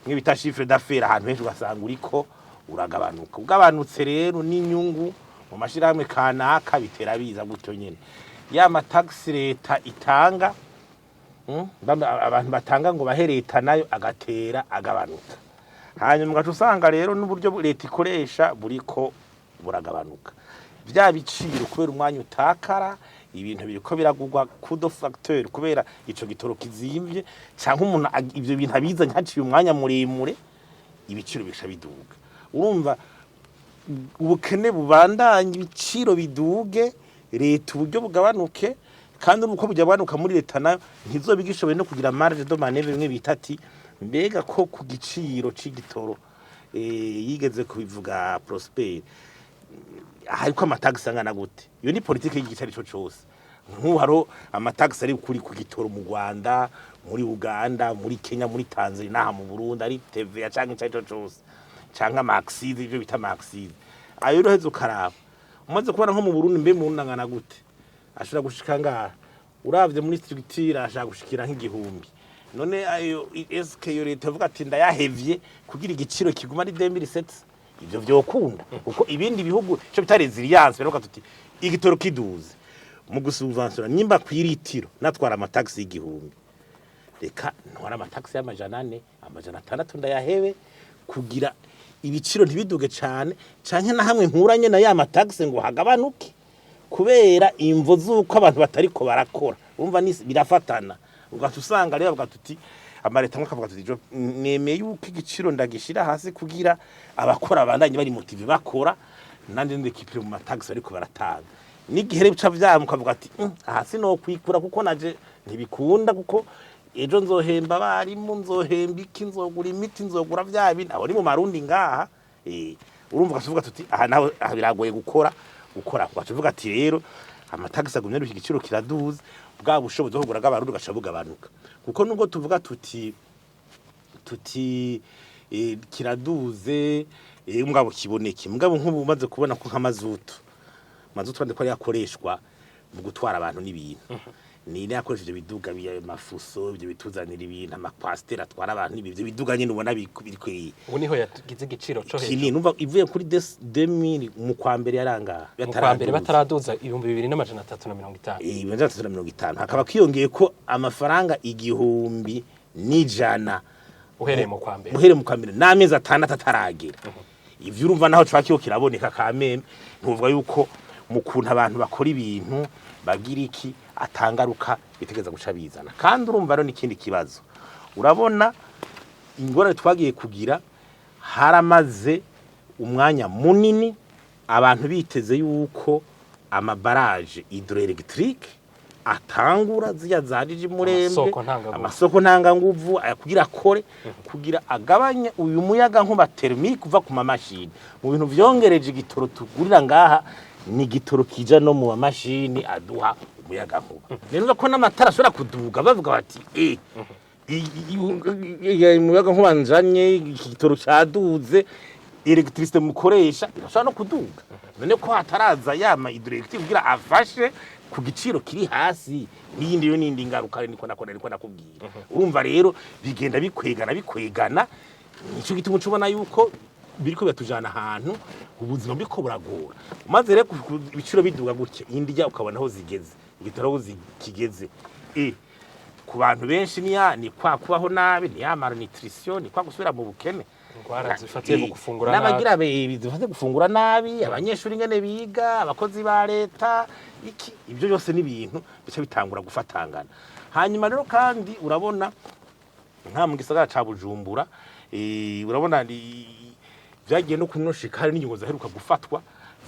[SPEAKER 3] mwe bita chiffre d'affaires ahantu henshi ugasanga uriko uragabanuka. Ugabanutse rero n'inyungu mu mashirahamwe kanaka bitera biza gutyo nyene. Ya ma taxes leta itanga, abantu batanga ngo bahe leta nayo agatera agabanuka. Hanyuma ugaca usanga rero n'uburyo leta ikoresha buriko buragabanuka, vya biciro kubera umwanya utakara, ibintu biriko biragurwa coût de facteur kubera ico gitoro kizimvye, canke umuntu ivyo bintu abizanye haciye umwanya muremure, ibiciro bica biduga. Urumva ubukene bubandanye, ibiciro biduge, leta uburyo bugabanuke. Kandi uko bugabanuka muri leta, nayo ntizoba igishoboye no kugira marge de manœuvre. Bimwe bita ati mbega ko ku giciro c'igitoro, yigeze kubivuga Prosper, hariko amatagisi angana gute? Iyo ni politike y'igice arico cose. Nk'ubu hariho amatagisi ari kuri ku gitoro mu Rwanda, muri Uganda, muri Kenya, muri Tanzania, n'aha mu Burundi ari TVA canke ico arico cose, canke ama accises, ivyo bita ama accises. Ayo rero uheze ukaraba, umaze kubona nko mu Burundi, mbe mu Burundi angana gute? Ashobora gushika ngaha, uravye muri structure ashaka gushikira nk'igihumbi. None ayo, eske iyo leta ivuga ati ndayahevye kugira igiciro kiguma ari 2007, ivyo vyokunda? Kuko ibindi bihugu, ico bita résilience, baravuga tuti igitoro kiduze, mu gusubventiona, nimba kwiritiro natwara amataxi y'igihumbi, reka ntwara amataxi y'400, 600, ndayahebe kugira ibiciro ntibiduge cane, canke na hamwe nkuranye na ya mataxi ngo hagabanuke, kubera imvo z'uko abantu batariko barakora. Urumva ni birafatana. Ugaca usanga rero bavuga tuti amareta amwe akavuga tuti: "Jo, nemeye yuko igiciro ndagishira hasi kugira abakora bandanye bari motivés bakora, nandi ndekipire mu mataxi ariko baratanga." N'igihe rero bica vyamuka, ukavuga ati: Aha sinokwikura kuko naje ntibikunda, kuko ejo nzohemba abarimu, nzohemba iki, nzogura imiti, nzogura vya bindi." Abo ni mu marundi ngaha. Urumva ugaca uvuga tuti aha naho, aha biragoye gukora. Ugaca uvuga ati rero amatagisi agumye ari igiciro kiraduza, bwa bushobozi bwo kugura bw'abarundi ugaca bugabanuka. Kuko nubwo tuvuga tuti kiraduze, mugabo kiboneke. Mugabo nk'ubu umaze kubona ko nk'amazutu, mazutu kandi ko ari akoreshwa mu gutwara abantu n'ibintu, ni ine yakoresheje ibiduga bya mafuso, ibyo bituzanira ibintu, amakwasiteri atwara abantu n'ibintu, ibyo biduga nyine ubona biri
[SPEAKER 2] Ubu niho yagize igiciro co hejuru.
[SPEAKER 3] Kinini. Numva ivuye kuri 2000 mu kwa mbere yarangaha.
[SPEAKER 2] Mu kwa mbere bataraduza, 2350.
[SPEAKER 3] 2350, hakaba kwiyongeye ko amafaranga 1100.
[SPEAKER 2] Uhereye mu kwa mbere.
[SPEAKER 3] Uhereye mu kwa mbere, n'amezi 6 ataragera. Ivyo urumva naho cwa kiyo kiraboneka kameme. Ntuvuga yuko mu kuntu abantu bakora ibintu bagira iki atangaruka bitegeza guca bizana. Kandi urumva rero n'ikindi kibazo, urabona ingorane twagiye kugira, haramaze umwanya munini abantu biteze yuko amabaraje hydroélectrique atangura, zirya za Jiji Murembwe,
[SPEAKER 2] Amasoko ntanganguvu.
[SPEAKER 3] Amasoko ntanganguvu aya, kugira akore, kugira agabanye uyu muyaga nkuba thermique uva ku mamashini. Mu bintu vyongereje igitoro tugurira ngaha ni igitoro kija no mu mamashini aduha umuyaga nkuba. Rero ko n'amatara ashobora kuduga, bavuga bati umuyaga nkuba nzanye, igitoro caduze, électricité mukoresha irashobora no kuduga. None ko hataraza yama hydroélectrique kugira afashe ku giciro kiri hasi, n'iyindi yo n'indi ngaruka niko nakora, niko nakubwira. Urumva rero bigenda bikwegana bikwegana. Nico gituma uca ubona yuko biriko biratujana ahantu ubuzima buriko buragora. Maze rero ibiciro biduga gutya, indya ukabona aho zigeze, igitoro aho kigeze, ku bantu benshi niya ni kwa kubaho nabi, ni ya malnutrition, ni kwa gusubira mu bukene.
[SPEAKER 2] Ingwara zifatiye mu gufungura nabi.
[SPEAKER 3] N'abagira zifatiye gufungura nabi, abanyeshuri ingene biga, abakozi ba leta, iki, ibyo byose ni ibintu bica bitangura gufatangana. Hanyuma rero kandi urabona nka mu gisagara ca Bujumbura, urabona vyagiye no kunoshika, hari n'ingingo zaheruka gufatwa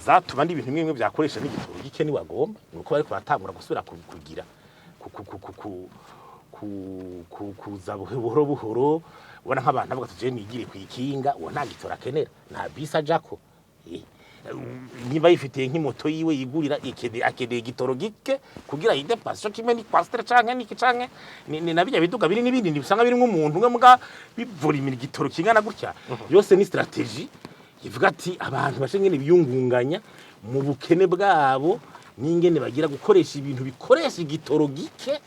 [SPEAKER 3] zatuma n'ibintu bimwe bimwe vyakoresha n'igitoro gike niwagomba, nuko bariko baratangura gusubira kugira kuza buhoro buhoro. Ubona nk'abantu bavuga ati je nigire kwikinga, uwo nta gitoro akenera, nta bisi ajako. Niba yifitiye nk'imoto yiwe yigurira, akeneye igitoro gike kugira yidéplace, co kimwe ni coaster canke niki canke ni na bijya biduga biri n'ibindi usanga birimwo umuntu umwe muga bivura igitoro kingana gutya. Yose ni stratégie ivuga ati abantu bashe ngene biyungunganya mu bukene bwabo, n'ingene bagira gukoresha ibintu bikoresha igitoro gike,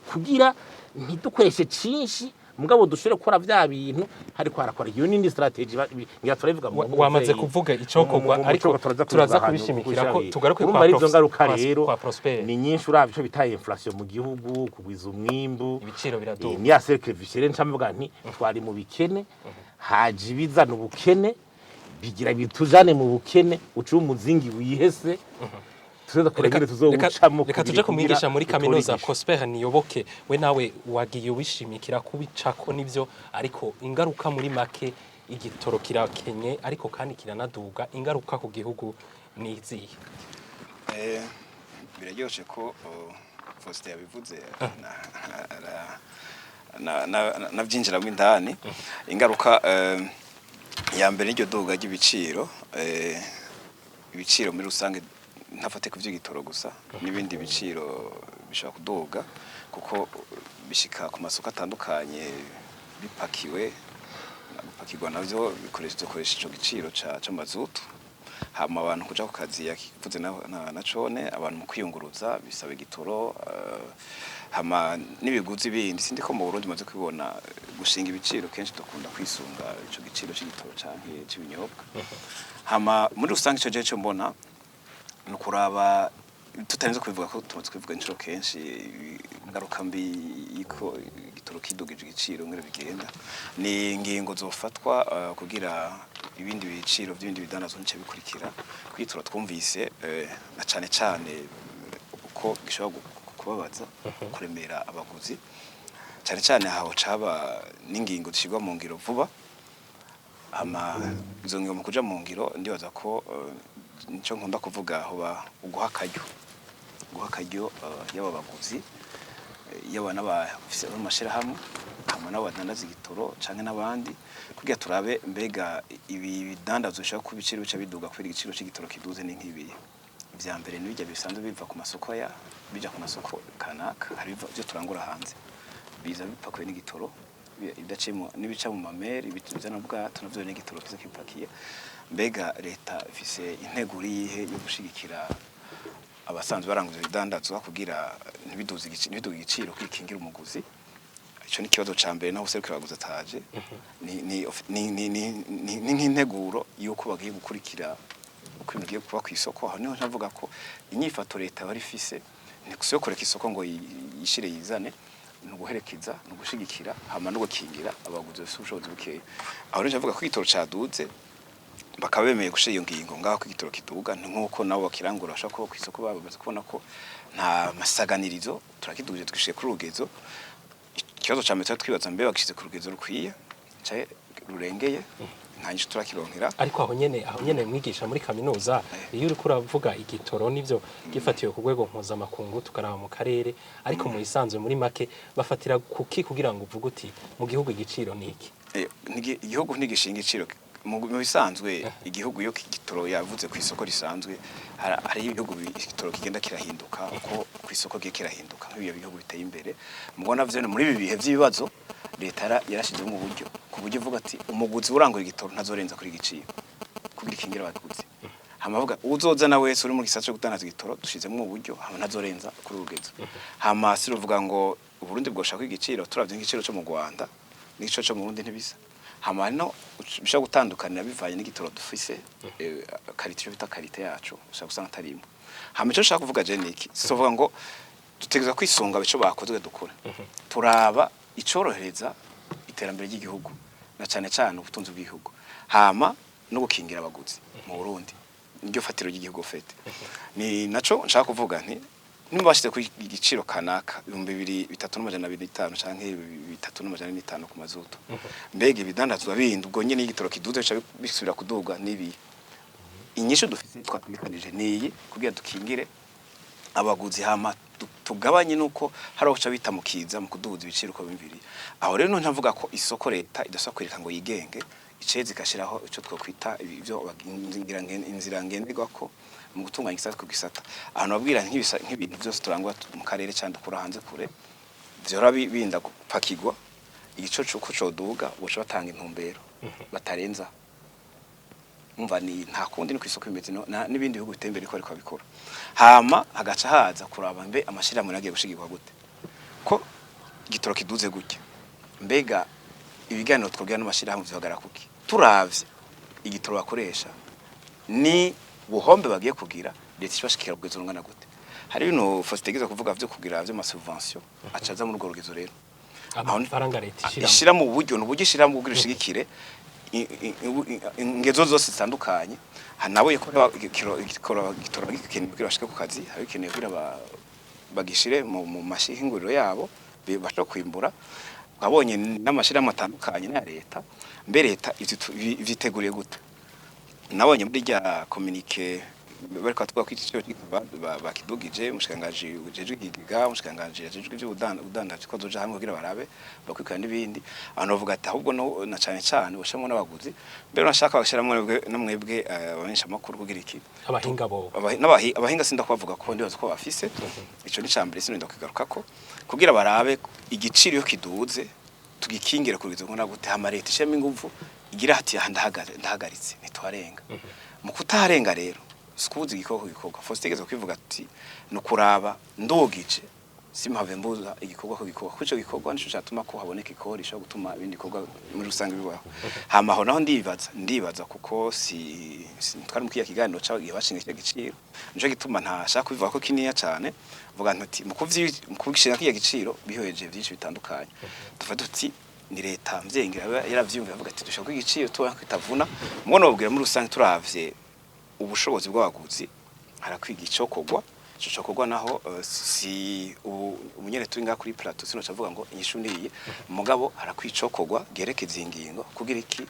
[SPEAKER 3] kugira ntidukoreshe cinshi, mugabo dushobore gukora vya bintu hariko harakora. Iyo nindi stratégie ngira turabivuga
[SPEAKER 2] Wamaze kuvuga icokorwa, ariko turaza kubishimikira ko tugaruke
[SPEAKER 3] kwa
[SPEAKER 2] kwa
[SPEAKER 3] izo ngaruka rero
[SPEAKER 2] kwa Prosper.
[SPEAKER 3] Ni nyinshi. Uravye ico bita inflation mu gihugu, kugwiza umwimbu,
[SPEAKER 2] Ibiciro biraduga.
[SPEAKER 3] Ni ya cercle vicieux. Nca mvuga nti twari mu bikene, haje ibizana ubukene, bigira bitujane mu bukene, uca umuzingi wihese tuza kurengere tuzowucamo.
[SPEAKER 2] Reka tuje kumwigisha muri kaminuza Prosper Niyoboke. We nawe wagiye wishimikira kubicako nivyo, ariko ingaruka muri make, igitoro kirakenye ariko kandi kiranaduga, ingaruka ku gihugu ni izihe?
[SPEAKER 4] Biraryoshe ko Faustin yabivuze, navyinjiramo indani. Ingaruka ya mbere n'iryo duga ry'ibiciro, ibiciro muri rusange, ntafate ku vy'igitoro gusa, n'ibindi biciro bishobora kuduga kuko bishika ku masoko atandukanye bipakiwe. Gupakirwa navyo bikoresha ico giciro c'amazutu. Hama abantu kuja ku kazi, yakivuze na cone, abantu mu kwiyunguruza bisaba igitoro, hama n'ibiguzi bindi. Sindi ko mu Burundi maze kubibona, gushinga ibiciro kenshi dukunda kwisunga ico giciro c'igitoro canke c'ibinyobwa. Hama muri rusange ico jewe co mbona ni ukuraba, tutarinze kubivuga ko tumaze kubivuga inshuro kenshi, ingaruka mbi y'iko igitoro kidugije igiciro ngene bigenda, ni ingingo zofatwa kugira ibindi biciro by'ibindi bidandazwa nice bikurikira. Kwitura twumvise, na cane cane uko gishobora kubabaza, kuremera abaguzi cane cane, aho caba n'ingingo zishirwa mu ngiro vuba. Hama izo ngingo mu kuja mu ngiro, ndibaza ko nico nkunda kuvuga, hoba uguha akaryo, guha akaryo yaba abaguzi, yaba n'abafise amashirahamwe, hama nabo badandaza igitoro canke n'abandi, kugira turabe mbega ibi bidandazwa bishobora kuba ibiciro bica biduga kubera igiciro c'igitoro kiduze ni nk'ibihe. Ivya mbere ni birya bisanzwe biva ku masoko, ya bija ku masoko kanaka. Hari ibyo turangura hanze biza bipakuye n'igitoro, ibidaciye n'ibica mu mameri bizana ubwato, navyo n'igitoro kiza kipakiye. Mbega leta ifise integuro yihe yo gushigikira abasanzwe baranguza ibidandazwa kugira ntibiduze igiciro, kwikingira umuguzi? Ico ni ikibazo ca mbere. Naho userukira abaguzi ataje, ni nk'integuro y'uko bagiye gukurikira uko ibintu bigiye kuba kw'isoko. Aho niho ntavuga ko inyifato leta bari ifise ni yo kureka isoko ngo yishire yizane, ni uguherekeza, ni ugushigikira, hama no gukingira abaguzi bafise ubushobozi bukeya. Aho rero ndavuga ko igitoro caduze, bakaba bemeye gushira iyo ngingo ngaho ko igitoro kiduga, ni nk'uko nabo bakirangura bashobora kuba kw'isoko bamaze kubona ko nta masaganirizo, turakidugije, twishiye kuri urugezo. Ikibazo ca mbere tuba twibaza, mbe bagishize ku rugezo rukwiye canke rurengeye? Nta nyishu turakironkera.
[SPEAKER 2] Ariko aho nyene mwigisha muri kaminuza, iyo uriko uravuga igitoro, nivyo gifatiwe ku rwego mpuzamakungu, tukaraba mu karere, ariko mu isanzwe muri make bafatira kuki kugira ngo uvuge uti mu gihugu igiciro ni iki?
[SPEAKER 4] Igihugu ntigishinga igiciro mu bisanzwe. Igihugu iyo igitoro yavuze ku isoko risanzwe, hari ibihugu igitoro kigenda kirahinduka uko ku isoko kigiye kirahinduka, nk'iyo bihugu biteye imbere. Mubona vyo muri ibi bihe vy'ibibazo, leta yarashizemo uburyo ku buryo ivuga ati umuguzi urangura igitoro ntazorenza kuri igiciro, kugira ikingira abaguzi. Hama avuga uzozana wese uri mu gisata cyo gutangaza igitoro, dushizemo uburyo, hama ntazorenza kuri urugezo. Hama si ruvuga ngo Uburundi bwoshaka igiciro, turavye nk'igiciro cyo mu Rwanda n'igiciro cyo mu Burundi ntibisa. Hama no bishobora gutandukanira bivanye n'igitoro dufise, qualité, icyo bita qualité yacu, ushobora gusanga atari imwe. Hama icyo nshaka kuvuga je niki, si ngo dutegerezwa kwisunga ico bakozwe dukora, turaba icorohereza iterambere ry'igihugu na cane cane ubutunzi bw'igihugu, hama no gukingira abaguzi mu Burundi, niryo fatiro ry'igihugu fete. Ni naco nshaka kuvuga nti nimba bashize ku igiciro kanaka 3225 canke 3405 ku mazutu, mbega ibidandazwa bindi ubwo nyene igitoro kiduze bica bisubira kuduga nibi? Inyishu dufise twategekanije niyi kugira dukingire abaguzi, hama tugabanye nuko hari aho uca bita mukiza mu kuduza ibiciro uko bimviriye. Aho rero none ntavuga ko isoko leta idasaba kwereka ngo yigenge, iceze igashiraho ico twokwita ibyo inzira ngenderwako mu gutunganya igisata ku gisata. Ahantu babwira nk'ibintu byose turangwa mu karere cyangwa dukura hanze kure vyora binda gupakirwa, igico c'uko coduga boca batanga intumbero batarenza. Umva, ni nta kundi, ni kw'isoko bimeze, n'ibindi bihugu biteye imbere ko ariko babikora. Hama hagaca haza kuraba mbe amashirahamwe nagiye gushigirwa gute ko igitoro kiduze gutya, mbega ibiganiro twobwira n'amashirahamwe vyohagarara kuki, turavye igitoro bakoresha ni buhombe bagiye kugira, leta ishobashikira rugezo rungana gute. Hari ibintu Faustin yigeze kuvuga vyo kugira vyo masubvention, acaza muri urwo rugezo rero.
[SPEAKER 2] Amafaranga leta ishiramo.
[SPEAKER 4] Ishira mu buryo, ni uburyo ishira mu kugira ishigikire ingezo zose zitandukanye. Nawe ko igitoro gikeneye kugira bashike ku kazi, hari bikeneye kugira bagishire mu mashihinguriro yabo bashobora kwimbura. Wabonye n'amashirahamwe atandukanye n'aya leta, mbe leta ivyiteguriye gute? Nabonye muri rya communiqué Bariko batubwira ko igiciro bakidugije, umushikiranganji ujejwe ikigega, umushikiranganji ajejwe ivy'ubudandaji, ko bazoja hamwe kugira barabe bakwikana n'ibindi. Abantu bavuga ati ahubwo no na cane cane bashiramwo n'abaguzi, mbere nashaka bashiramwo na mwebwe abamenyesha makuru kugira iki?
[SPEAKER 2] Abahinga bo?
[SPEAKER 4] Abahinga sinda kubavuga ko ndibaza ko bafise ico ni cambere, sinda kugarukako, kugira barabe igiciro iyo kiduze tugikingira kugeza ngo gute, hama leta ishiremo inguvu igira hati aha ndahagaritse ntitwarenga. Mu kutaharenga rero sikubuza igikoko gikorwa. Faustin igeze kwivuga ati ni ukuraba ndogije simpave mbuza igikorwa ko gikorwa, kuko ico gikorwa nico catuma ko haboneka ikori ishobora gutuma ibindi bikorwa muri rusange bibaho. Hama aho naho ndibaza kuko si twari mu kiya kiganiro c'abagiye bashinga icyo giciro, nico gituma ntashaka kubivuga ko kiniya cane. Vuga nti mu kugishinga kiya giciro bihoyeje byinshi bitandukanye, tuva duti ni leta mvyengira yaravyumviye, avuga ati dushaka igiciro tubona kwitavuna. Mubona babwira muri rusange turavye ubushobozi bw'abaguzi harakwiga icokorwa. Ico cokorwa naho si ubu umunyene turi ngaha kuri plateau sino cavuga ngo inyishu niyi, mugabo harakwiga icokorwa gerekeza ingingo kugira iki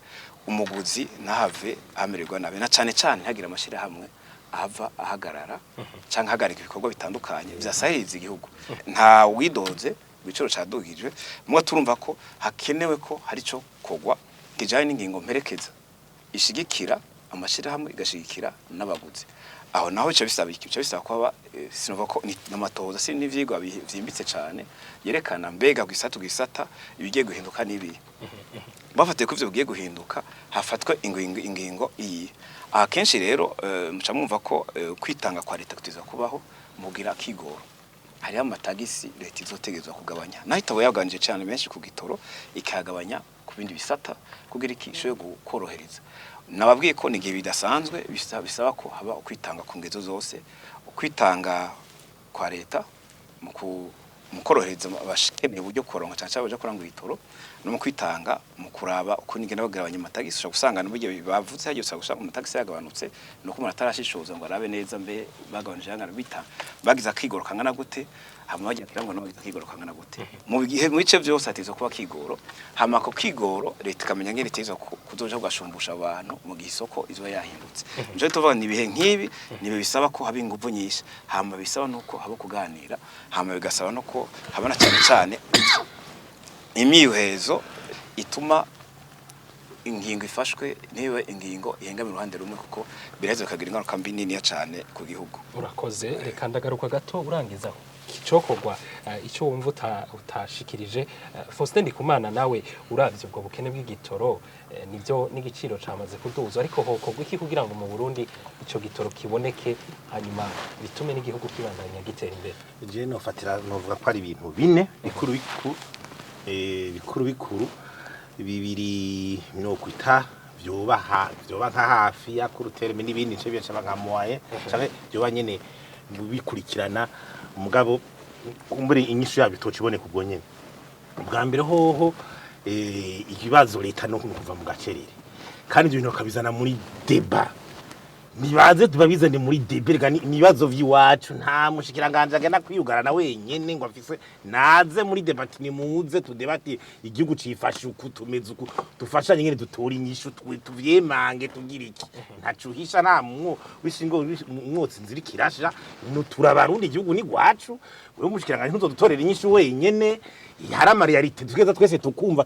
[SPEAKER 4] umuguzi ntahave amererwa nabi, na cane cane ntagire amashirahamwe ahava ahagarara canke ahagarika ibikorwa bitandukanye vyasahiriza igihugu. Nta widoze ibiciro cadugijwe, mwe turumva ko hakenewe ko hari ico kogwa kijanye n'ingingo mperekeza ishigikira amashirahamwe, igashigikira n'abaguzi. Aho naho bica bisaba iki? Bica bisaba ko haba sinova ko n'amatohoza si n'ivyigwa vyimbitse cane yerekana mbega gisata gisata ibigiye guhinduka n'ibi bafatiye ko ivyo bigiye guhinduka, hafatwe ingingo iyi. Aha kenshi rero muca mwumva ko kwitanga kwa leta kutiza kubaho mugira kigoro. Hariho amatagisi leta izotegerezwa kugabanya, naho itaba yagabanyije cyane menshi ku gitoro, ikayagabanya ku bindi bisata kugira iki ishobore korohereza. Nababwiye ko ni igihe bidasanzwe, bisaba ko haba ukwitanga ku ngezo zose, ukwitanga kwa leta mu korohereza abashikeneye uburyo kuronka cyane cyane baje kurangura ibitoro, no mu kwitanga mu kuraba uko nigenda bagabanya amatagisi. Ushobora gusanga n'uburyo bavuze hagiye usanga amatagisi yagabanutse, nuko umuntu atarashishoza ngo arabe neza mbe bagabanije yangana bita bagize akigoro kangana gute, hama bagira kugira ngo nabo bagize akigoro kangana gute. Mu gihe mu bice byose hatizwa kuba kigoro, hama ako kigoro leta ikamenya ngene itezwa kuzoja kugashumbusha abantu mu gihe isoko izoba yahindutse. Nico tuvuga ni ibihe nk'ibi nibe bisaba ko haba inguvu nyinshi, hama bisaba nuko haba kuganira, hama bigasaba nuko haba na cyane cyane imyihezo ituma ingingo ifashwe niba ingingo ihengamira uruhande rumwe, kuko biraheza bikagira ingaruka mbi niniya cyane ku gihugu.
[SPEAKER 2] Urakoze. Reka ndagaruka gato urangiza icokorwa, icyo wumva utashikirije. Faustin Ndikumana, nawe uravye ubwo bukene bw'igitoro, nivyo n'igiciro camaze kuduzwa, ariko hokorwa iki kugira ngo mu Burundi ico gitoro kiboneke, hanyuma bitume n'igihugu kibandanya gitera imbere?
[SPEAKER 3] Je nofatira novuga ko ari ibintu bine bikuru bikuru, bikuru bikuru bibiri nokwita vyoba vyoba nka hafi ya court terme, n'ibindi nce byo nka moyen canke vyoba nyene bikurikirana, mugabo kumbure inyishu yabyo tociboneka ubwo nyene. Ubwa mbere hoho ikibazo leta no kuva mu gacerere, kandi ibyo bintu bakabizana muri débat. Nibaze tubabizane muri débat rega ni ibibazo vy'iwacu. Nta mushikiranganje agenda kwiyugarana wenyene ngo afise, naze muri débat, nimuze tudebate igihugu cifashe uku, tumeze uku, dufashanye nyene dutora inyishu, tuvyemange tugira iki. Ntaco uhisha, nta mwo wishingo umwotsi nzira kirasha turabarundi, igihugu ni gwacu. Wewe umushikiranganje ntuzodutorera inyishu wenyene, hari ama réalités tugeza twese tukumva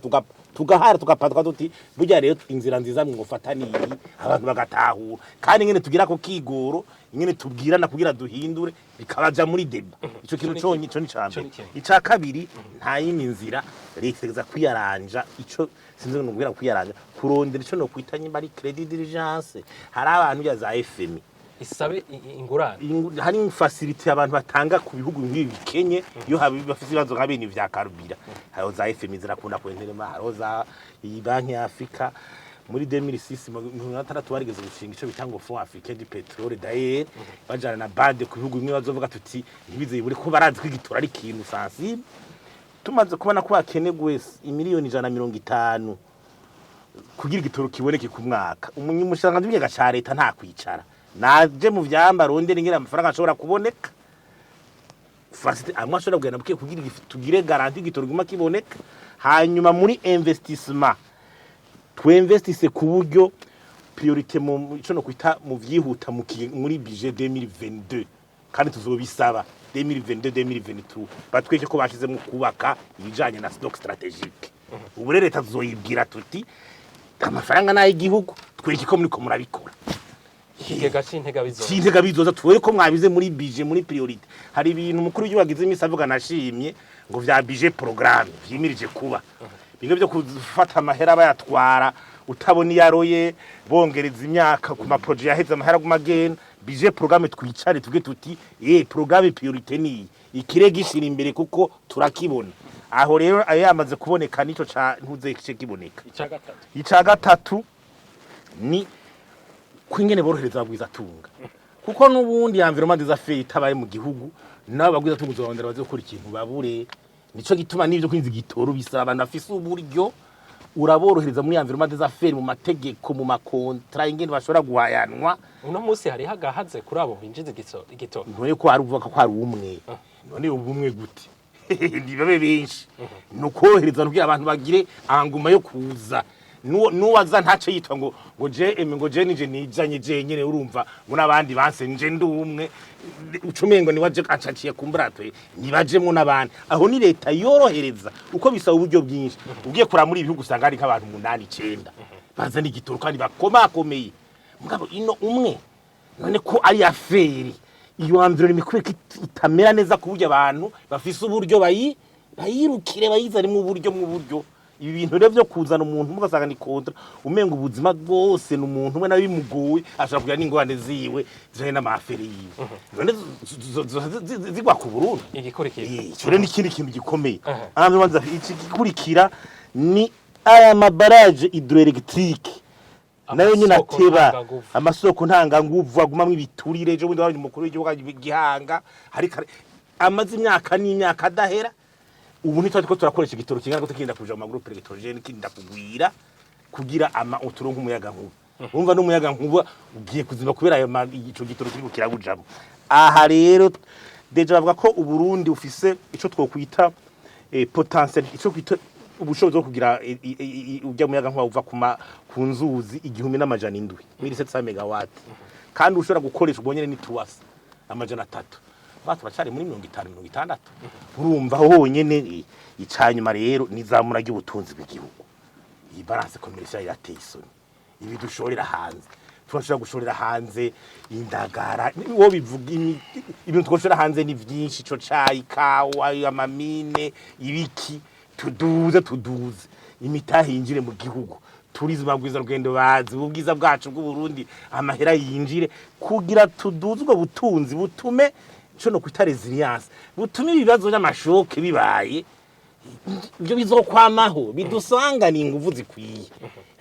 [SPEAKER 3] tugahara tugapatwa tuti burya rero inzira nziza mwofata ni iyi, abantu bagatahura, kandi ingene tugira ko kigoro ingene tubwirana kugira duhindure bikabaja muri débat. Ico kintu conye ico ni
[SPEAKER 2] Ico
[SPEAKER 3] cambere.
[SPEAKER 2] ni kimwe.
[SPEAKER 3] Ica kabiri, nta yindi nzira, leta itegeza kwiyaranja, ico sinzi ngo nubwira kwiyaranja, kurondera ico no kwita nyimba ari crédit d'urgence. Hari abantu ya za FMI
[SPEAKER 2] isabe ingurane.
[SPEAKER 3] Hari facilité abantu batanga ku bihugu nk'ibi bikenye iyo bafise ibibazo nka bene vya carburant. Hariho za FMI zirakunda kwenterema, hariho za iyi banki ya Afrika. Muri 2006 mu 2006 barigeze gushinga ico bita ngo Fonds africain du pétrole, d'ailleurs bajana na BAD ku bihugu bimwe, bazovuga tuti ntibize buri ko barazi ko igitora ari ikintu sensible. Tumaze kubona ko hakenerwe imiliyoni 150 kugira igitoro kiboneke ku mwaka, umushikiranganji w'ikigega ca leta nta kwicara, naje mu vyamba rondera ingene amafaranga ashobora kuboneka, facilité amwe ashobora kugenda buke kugira tugire garantie igitoro guma kiboneka. Hanyuma muri investissement, twinvestisse ku buryo Priorité mu ico no kwita mu vyihuta muri budget 2022, kandi tuzobisaba 2022 2023, batweke ko bashize mu kubaka ibijanye na stock stratégique. Ubu rero leta tuzoyibwira tuti: "Amafaranga n'ay'igihugu, tweke ko muriko murabikora."
[SPEAKER 2] Ikigega c'intega bizoza.
[SPEAKER 3] C'intega bizoza, tubone ko mwabize muri budget, muri priorité. Hari ibintu umukuru w'igihugu agize imisi avuga, nashimye, ngo vya budget programme vyimirije kuba bimwe byo gufata amahera bayatwara utabona iyo aroye, bongereza imyaka ku ma projets yaheze, amahera aguma agenda. Budget programme, twicare tuge tuti: "Programme priorité ni ikire gishira imbere", kuko turakibona. Aho rero ayo yamaze kuboneka, nico ca ntuze kice kiboneka.
[SPEAKER 2] Ica gatatu.
[SPEAKER 3] Ica gatatu ni kwingene borohereza abagwizatunga, kuko n'ubundi environnement des affaires itabaye mu gihugu, nabo bagwizatunga uzobondera baze gukora ikintu babure. Nico gituma n'ivyo kwinza igitoro bisaba abantu bafise uburyo, uraborohereza muri environnement des affaires, mu mategeko, mu ma contrats, ingene bashobora guhayanwa.
[SPEAKER 2] Uno munsi hariho agahaze kuri abo binjiza igitoro.
[SPEAKER 3] None ko hari uvuga ko hari umwe, none ubumwe gute? Ntibabe benshi, ni ukorohereza kugira abantu bagire anguma yo kuza. Nuwaza ntace yitwa ngo je eme, ngo je nije nijanye jenyene, urumva ngo n'abandi banse, nje ndi umwe, ucumengo ni waje acaciye ku mburato. Nibajemwo n'abandi. Aho ni leta yorohereza, uko bisaba uburyo bwinshi. Ugiye kuraba muri ibi bihugu, usanga hari nk'abantu umunani, icenda bazana igitoro kandi bakomakomeye, mugabo ino umwe. None ko ari affaire, iyo environnement ikwiye ko itamera neza ku buryo abantu bafise uburyo bayirukire, bayizanemo uburyo mu buryo. Ibi bintu rero byo kuzana umuntu ugasanga ni contrat, umenga ubuzima bwose ni umuntu umwe, nawe bimugoye ashobora kugira n'ingorane ziwe zijanye n'ama affaires yiwe. None zigwa ku Burundi.
[SPEAKER 2] Igikurikira.
[SPEAKER 3] Ico rero ni ikindi kintu gikomeye. Environnement, iki gikurikira ni aya ma barrages hydroélectriques, nayo nyine
[SPEAKER 2] Amasoko
[SPEAKER 3] ateba.
[SPEAKER 2] ntanganguvu.
[SPEAKER 3] Amasoko ntanganguvu agumamwo ibiturire. Ejo bundi wabonye umukuru w'igihugu Gihanga hari amaze imyaka n'imyaka adahera. Ubu ntitwari ko turakoresha igitoro kingana gute, kirinda kuja mu ma groupes électrogènes, kirinda kugwira kugira ama uturonke umuyaga nkuba. Urumva n'umuyaga nkuba ugiye kuzima kubera ayo ico gitoro kiriko kirabujamo. Aha rero déjà bavuga ko Uburundi ufise ico twokwita potentiel, ico kwita ubushobozi bwo kugira urya muyaga nkuba uva ku nzuzi 1700, 1700 megawatt, kandi ushobora gukoresha ubwo nyene ni tuwasa 300, batu bacari muri 50, 60. Urumva aho honyene. Icanyuma rero nizamura ry'ubutunzi bw'igihugu. Iyi balance commerciale irateye isoni. Ibi dushorera hanze, turashobora gushorera hanze indagara, wo bivuga ibintu twoshora hanze ni vyinshi, ico cayi, kawa, amamine, ibiki. Tuduze imitahe yinjire mu gihugu, tourisme, bwiza rugendo, bazi ubwiza bwacu bw'Uburundi, amahera yinjire kugira tuduze ubwo butunzi, butume ico no kwita résilience, butume ibibazo by'ama chocs bibaye, ibyo bizokwamaho bidusangana inguvu zikwiye.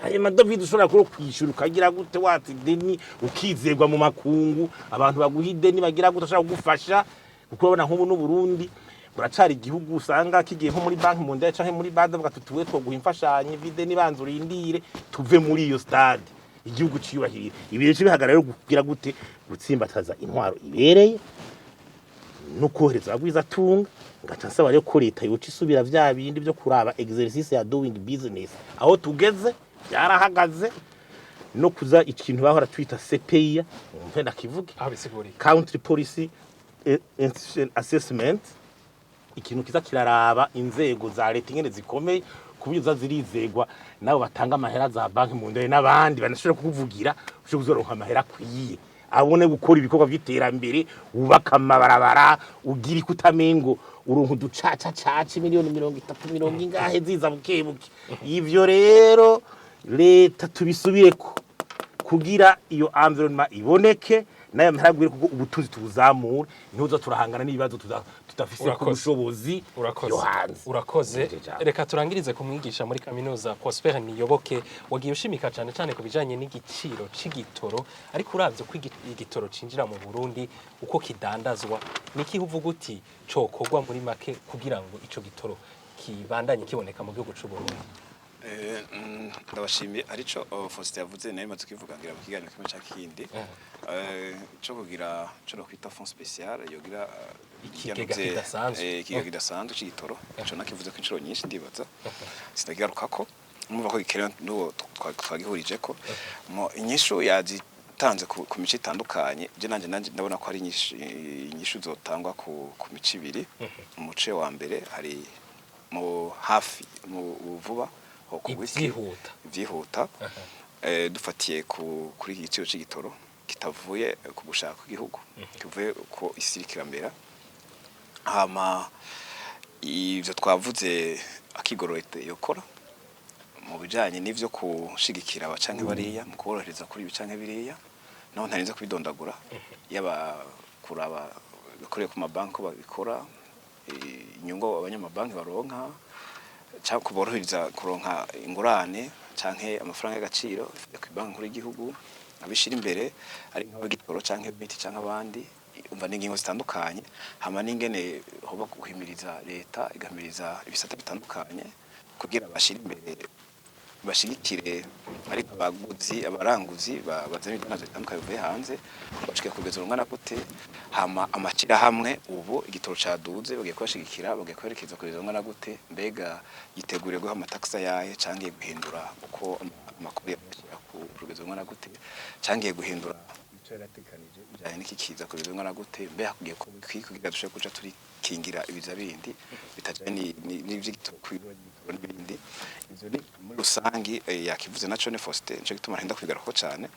[SPEAKER 3] Ayo ma devises ushobora kuba kwishyura, ukagira gute, watsa ideni, ukizerwa mu makungu, abantu baguha ideni bagira gute, ashobora kugufasha. Kuko urabona nk'ubu n'Uburundi buracari igihugu usanga kigiye nko muri Banque mondiale canke muri BAD, bavuga tuti: "Tuwe twoguha imfashanyo ideni, banza urindire tuve muri iyo stade." Igihugu ciyubahirira ibi rero bihagarara rero kugira gute? Gutsimbataza intwaro ibereye no kohereza abagwiza tunga. Ngaca nsaba rero ko leta yoca isubira vya bindi byo kuraba exercice ya doing business, aho tugeze byarahagaze, no kuza ikintu bahora twita CPI, umve ndakivuge.
[SPEAKER 2] Aho bisiguriye.
[SPEAKER 3] Country Policy Institution Assessment, ikintu kiza kiraraba inzego za leta ingene zikomeye, ku buryo zirizegwa nabo batanga amahera, za Banque mondiale n'abandi banashobora kukuvugira, ushobora kuzoronka amahera akwiye, abone gukora ibikorwa by'iterambere, wubaka amabarabara, ugira ikutamengo uronka uducaca caca miliyoni 30, mirongo ingahe ziza buke buke. Ivyo rero leta tubisubireko kugira iyo environnement iboneke, nayo mahera agwire, kuko ubutunzi tubuzamure, ntuza turahangana n'ibibazo tudafise ku
[SPEAKER 2] Urakoze.
[SPEAKER 3] bushobozi
[SPEAKER 2] Urakoze.
[SPEAKER 3] yo hanze.
[SPEAKER 2] Urakoze.
[SPEAKER 3] Njeje jambo.
[SPEAKER 2] Reka turangirize ku mwigisha muri kaminuza Prosper Niyoboke. Wagiye ushimika cyane cyane ku bijanye n'igiciro c'igitoro, ariko uravye ko igitoro cinjira mu Burundi, uko kidandazwa, niki uvuga uti cokorwa muri make kugira ngo ico gitoro kibandanye kiboneka mu gihugu c'u Burundi?
[SPEAKER 4] Ndabashimiye. Arico Faustin yavuze, nayo maze kukivuga ngira mu kiganiro kimwe ca kindi, co kugira co no kwita fonds spécial yogira
[SPEAKER 2] Ikigega kidasanzwe.
[SPEAKER 4] Ikigega kidasanzwe c'igitoro. Ico nakivuze ko inshuro nyinshi, ndibaza sinakigarukako. Mumva ko gikenewe n'uwo twagihurije ko mu inyishu yazitanze ku mico itandukanye. Je nanje ndabona ko ari inyishu zotangwa ku mico ibiri. Umuce wa mbere hari mu hafi, mu vuba ho ku wiki.
[SPEAKER 2] Ivyihuta.
[SPEAKER 4] Ivyihuta, dufatiye kuri iki giciro c'igitoro kitavuye ku gushaka kw'igihugu, kivuye ko isi iriko iramera. Hama ivyo twavuze, akigoro leta yokora mu bijanye n'ivyo kushigikira aba canke bariya, mu kuborohereza kuri ibi canke biriya, naho ntarinze kubidondagura, yaba kuraba bikoreye ku mabanki ko babikora, inyungu abanyamabanki baronka, canke kuborohereza kuronka ingurane canke amafaranga y'agaciro ku banki nkuru y'igihugu, abishira imbere ari nk'abagitoro canke imiti canke abandi. Umva n'ingingo zitandukanye. Hama n'ingene hoba guhimiriza, leta igamiriza ibisata bitandukanye kugira bashire imbere, bashigikire ariko abaguzi, abaranguzi bazana ibidandazwa bitandukanye bivuye hanze, bashike kugeza urungana gute. Hama amashirahamwe, ubu igitoro caduze, bagiye kubashigikira, bagiye kwerekeza kugeza urungana gute? Mbega yiteguriye guha amatakisa yaye, canke guhindura uko amakuru yabashira ku rugeza urungana gute, canke guhindura ico yaratekanije bijanye n'iki kiza kugeza urungana gute? Mbe hakugiye ko kugira dushobore kuja turikingira ibiza bindi bitajanye n'ivy'igitoro, kwibura igitoro n'ibindi. Ivyo ni muri rusangi, yakivuze naco ne Faustin, nico gituma ntenda kwigarako cane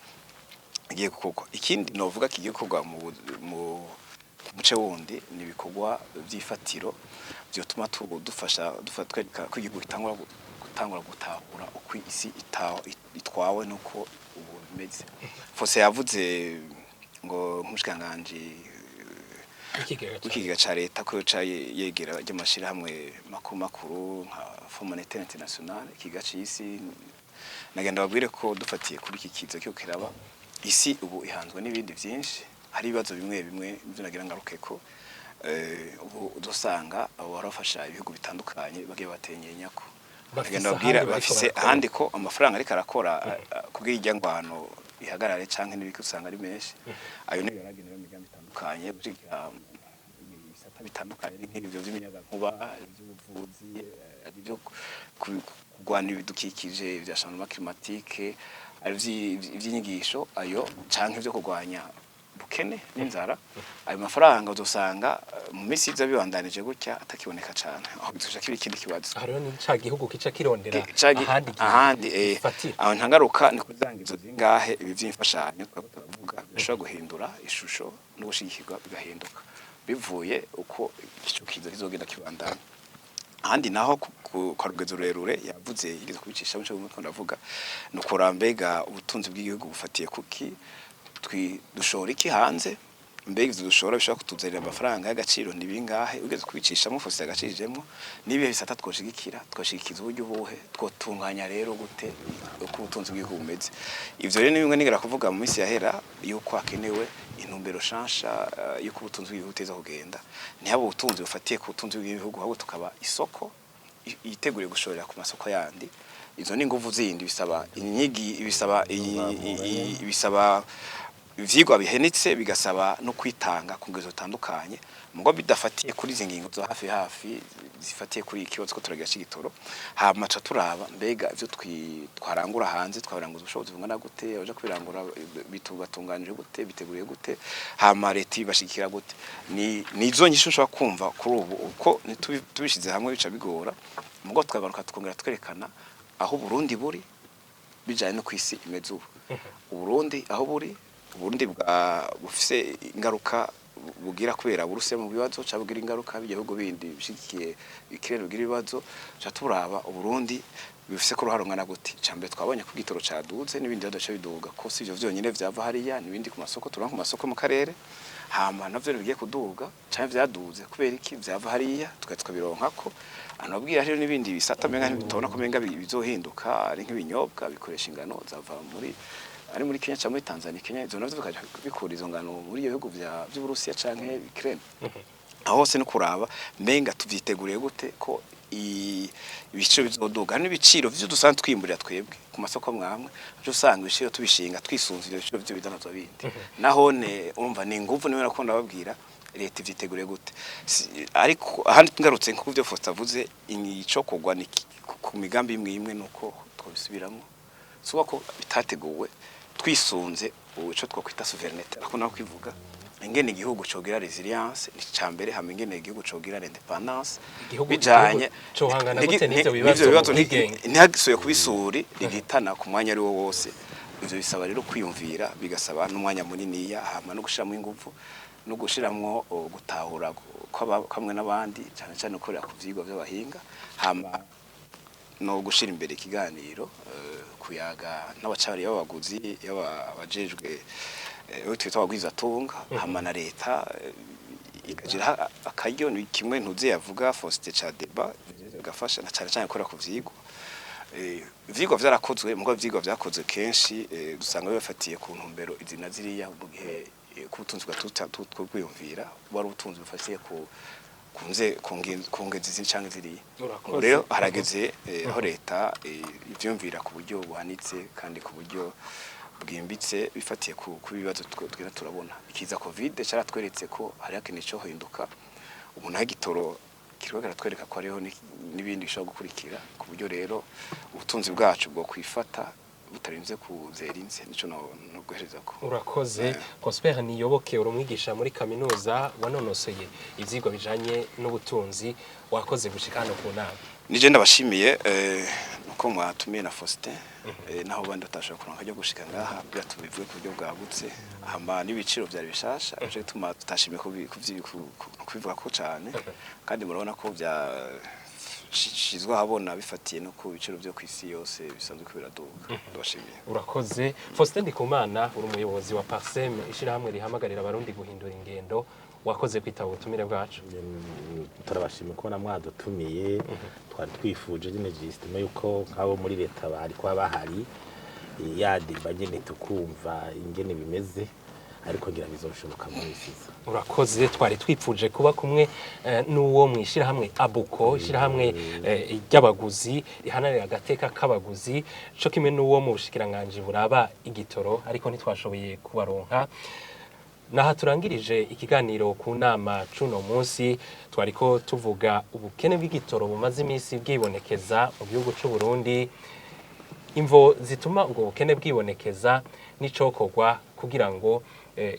[SPEAKER 4] igiye gukorwa. Ikindi novuga kigiye gukorwa mu muce wundi ni ibikorwa vy'ifatiro vyotuma dufasha twereka ko igihugu gitangura gutangura gutahura uko isi itwawe nuko ubu bimeze. Faustin yavuze ngo nk'umushikiranganji
[SPEAKER 2] ikigega
[SPEAKER 4] w'ikigega ca leta ko yoca yegera ry'amashirahamwe makuru makuru nka Fonds Monétaire International, ikiga c'isi. Nagenda babwire ko dufatiye kuri iki kiza cyo kiraba isi ubu ihanzwe n'ibindi vyinshi, hari ibibazo bimwe bimwe nivyo nagira ngaruke ko ubu udusanga abo barafasha ibihugu bitandukanye bagiye batenyenya ko
[SPEAKER 2] bafise
[SPEAKER 4] nagenda babwira
[SPEAKER 2] ahandi bariko
[SPEAKER 4] bafise
[SPEAKER 2] barakora.
[SPEAKER 4] Ahandi ko amafaranga ariko arakora kugira irya ngwano ihagarare canke n'ibiki, usanga ari menshi. Ayo niyo yaragenewe imigambi itandukanye, gushigikira ibisata bitandukanye nk'ibyo by'imiyagankuba, iby'ubuvuzi, ibyo kurwanya ibidukikije bya changement climatique, ari iby'inyigisho ayo, canke ibyo kurwanya bukene n'inzara. Ayo mafaranga uzosanga mu minsi iza bibandanije gutya atakiboneka cane, aho bitusha kiba ikindi kibazo.
[SPEAKER 2] Hariho n'ica gihugu kica kirondera ahandi
[SPEAKER 4] ahandi
[SPEAKER 2] gifatira.
[SPEAKER 4] Aho ntangaruka ni kuzangizo zingahe ibi vy'imfashanyo twaba turavuga bishobora guhindura ishusho no gushigikirwa bigahinduka bivuye uko ico kiza kizogenda kibandanya. Ahandi naho kwa rugezo rurerure yavuze, yigeze kubicisha mu cyo ndavuga, ni ukuraba mbega ubutunzi bw'igihugu bufatiye kuki, dushora iki hanze, mbega ivyo dushora bishobora kutuzanira amafaranga y'agaciro ni bingahe? Ugeze kubicishamo, Faustin yagacijemo, n'ibihe bisata twoshigikira, twoshigikiza uburyo ubuhe, twotunganya rero gute uko ubutunzi bw'igihugu bumeze. Ivyo rero ni bimwe nigera kuvuga mu minsi yahera yuko hakenewe intumbero shansha yuko ubutunzi bw'igihugu buteza kugenda, ntihabe ubutunzi bufatiye ku butunzi bw'igihugu, ahubwo tukaba isoko yiteguriye gushorera ku masoko yandi. Izo ni inguvu zindi, bisaba inyigi, bisaba bisaba ivyigwa bihenitse, bigasaba no kwitanga ku ngezo zitandukanye, mugo bidafatiye kuri izi ngingo zo hafi hafi zifatiye kuri iki kibazo ko turagira c'igitoro. Hama ca turaba mbega ivyo twarangura hanze twabiranguza ubushobozi bungana gute, abaja kubirangura bitubatunganije gute, biteguriye gute, hama leta ibashigikira gute. Ni nizo nyishu ushobora kumva kuri ubu uko tubishize hamwe bica bigora, mugo tukagaruka tukongera twerekana aho Burundi buri bijanye no kwisi imeze ubu. Uburundi aho buri, Uburundi bwa bufise ingaruka bugira kubera Burusiya mu bibazo, ca bugira ingaruka bijya bihugu bindi bishigikiye ikirere bugira ibibazo. Ca turaba Uburundi bifise ko ruharo ngana gute. Ca mbere twabonye ko igitoro caduze n'ibindi bidace biduga, ko si ivyo vyonyene vyava hariya, n'ibindi ku masoko turonka ku masoko mu karere, hama navyo bigiye kuduga canke vyaduze kubera iki vyava hariya tukabironka ko anabwira. Hariho n'ibindi bisata menga ntibitobona ko menga bizohinduka, ari nk'ibinyobwa bikoresha ingano zava muri ari muri Kenya cyangwa muri Tanzania, Kenya, izo navyo bikaja bikura izo ngano muri ibyo bihugu vya vy'Uburusiya canke Ukraine. Aho hose no kuraba mbenga tuvyiteguriye gute ko ibiciro bizoduga. Hari n'ibiciro vyo dusanzwe twimburira twebwe ku masoko mwamwe, aho usanga ibiciro tubishinga twisunze ivyo biciro vyo bidandazwa bindi. Nahone urumva ni inguvu, niwe nakunda babwira leta ivyiteguriye gute. Ariko ahandi ngarutse nko byo Faustin avuze, ico kugwa ni ku migambi imwe imwe nuko Twabisubiramo, si ko bitateguwe twisunze ico twakwita souveraineté, ako naho kwivuga ingene igihugu cogira résilience ni cambere, hamwe ingene igihugu cogira l'indépendance.
[SPEAKER 2] Bijanye igihugu cohangana gute n'ivyo bibazo mu bwigenge?
[SPEAKER 4] Ntihagisuye kuba isuri rigitana ku mwanya ari wo wose. Ivyo bisaba rero kwiyumvira, bigasaba n'umwanya muniniya, hama no gushiramo inguvu no gushiramwo gutahura kwamwe n'abandi, cyane cyane gukorera ku vyigwa vy'abahinga, hama no gushira imbere ikiganiro, kuyaga n'abacari b'abaguzi, yaba abajejwe twita abagwizatunga, hama na leta ikagira akaryo. Ni kimwe ntuze yavuga Faustin ca débat, bigafasha na cyane cyane gukora ku vyigwa. Ivyigwa vyarakozwe, mugo ivyigwa vyakozwe kenshi usanga bibafatiye ku ntumbero izi na ziriya, mu gihe k'ubutunzi bwa twiyumvira wari ubutunzi bufatiye ku kunze ku ngezi izi canke ziriya.
[SPEAKER 2] Urakoze.
[SPEAKER 4] Rero harageze aho leta ivyumvira ku buryo buhanitse kandi ku buryo bwimbitse, bifatiye ku bibazo tugenda turabona. Ikiza Covid caratweretse ko hari hakeneye ico hinduka. Umuntu igitoro kiriko kiratwereka ko hariho n'ibindi bishobora gukurikira, ku buryo rero ubutunzi bwacu bwo kwifata butarinze kuzera inze. Nico no guhereza ko.
[SPEAKER 2] Urakoze. Prosper Niyoboke, uri umwigisha muri kaminuza, wanonosoye ivyigwa bijanye n'ubutunzi. Wakoze gushika hano ku nama.
[SPEAKER 4] Nije ndabashimiye nuko mwatumiye na Faustin, naho bandi batashobora kuronka ryo gushika ngaha kugira tubivuge ku buryo bwagutse. Hama n'ibiciro vyari bishasha, nico gituma tutashimiye kubivuga ko cane, kandi murabona ko vya shizwe ahabona bifatiye no ku biciro vyo kw'isi yose bisanzwe ko biraduga. Ndabashimiye.
[SPEAKER 2] Urakoze. Faustin Ndikumana, uri umuyobozi wa Parsem, ishirahamwe rihamagarira abarundi guhindura ingendo. Wakoze kwitaba ubutumire bwacu.
[SPEAKER 3] Turabashimiye kubona mwadutumiye. Twari twifuje nyine justement yuko nk'abo muri leta bari kuba bahari, ya débat nyene tukumva ingene bimeze, ariko ngira bizoshoboka mu minsi iza.
[SPEAKER 2] Urakoze. Twari twipfuje kuba kumwe n'uwo mu ishirahamwe Abuko, ishirahamwe ry'abaguzi rihananira agateka k'abaguzi, co kimwe n'uwo mu bushikiranganji buraba igitoro, ariko ntitwashoboye kubaronka. Naha turangirije ikiganiro ku nama cuno munsi. Twariko tuvuga ubukene bw'igitoro bumaze iminsi bwibonekeza mu gihugu c'u Burundi, imvo zituma ubwo bukene bwibonekeza n'icokorwa kugira ngo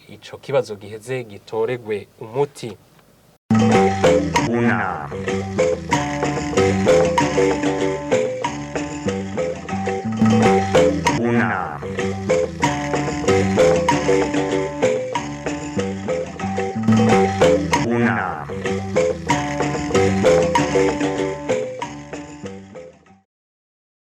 [SPEAKER 2] ico kibazo giheze gitoregwe umuti.
[SPEAKER 1] Unama. Unama. Unama.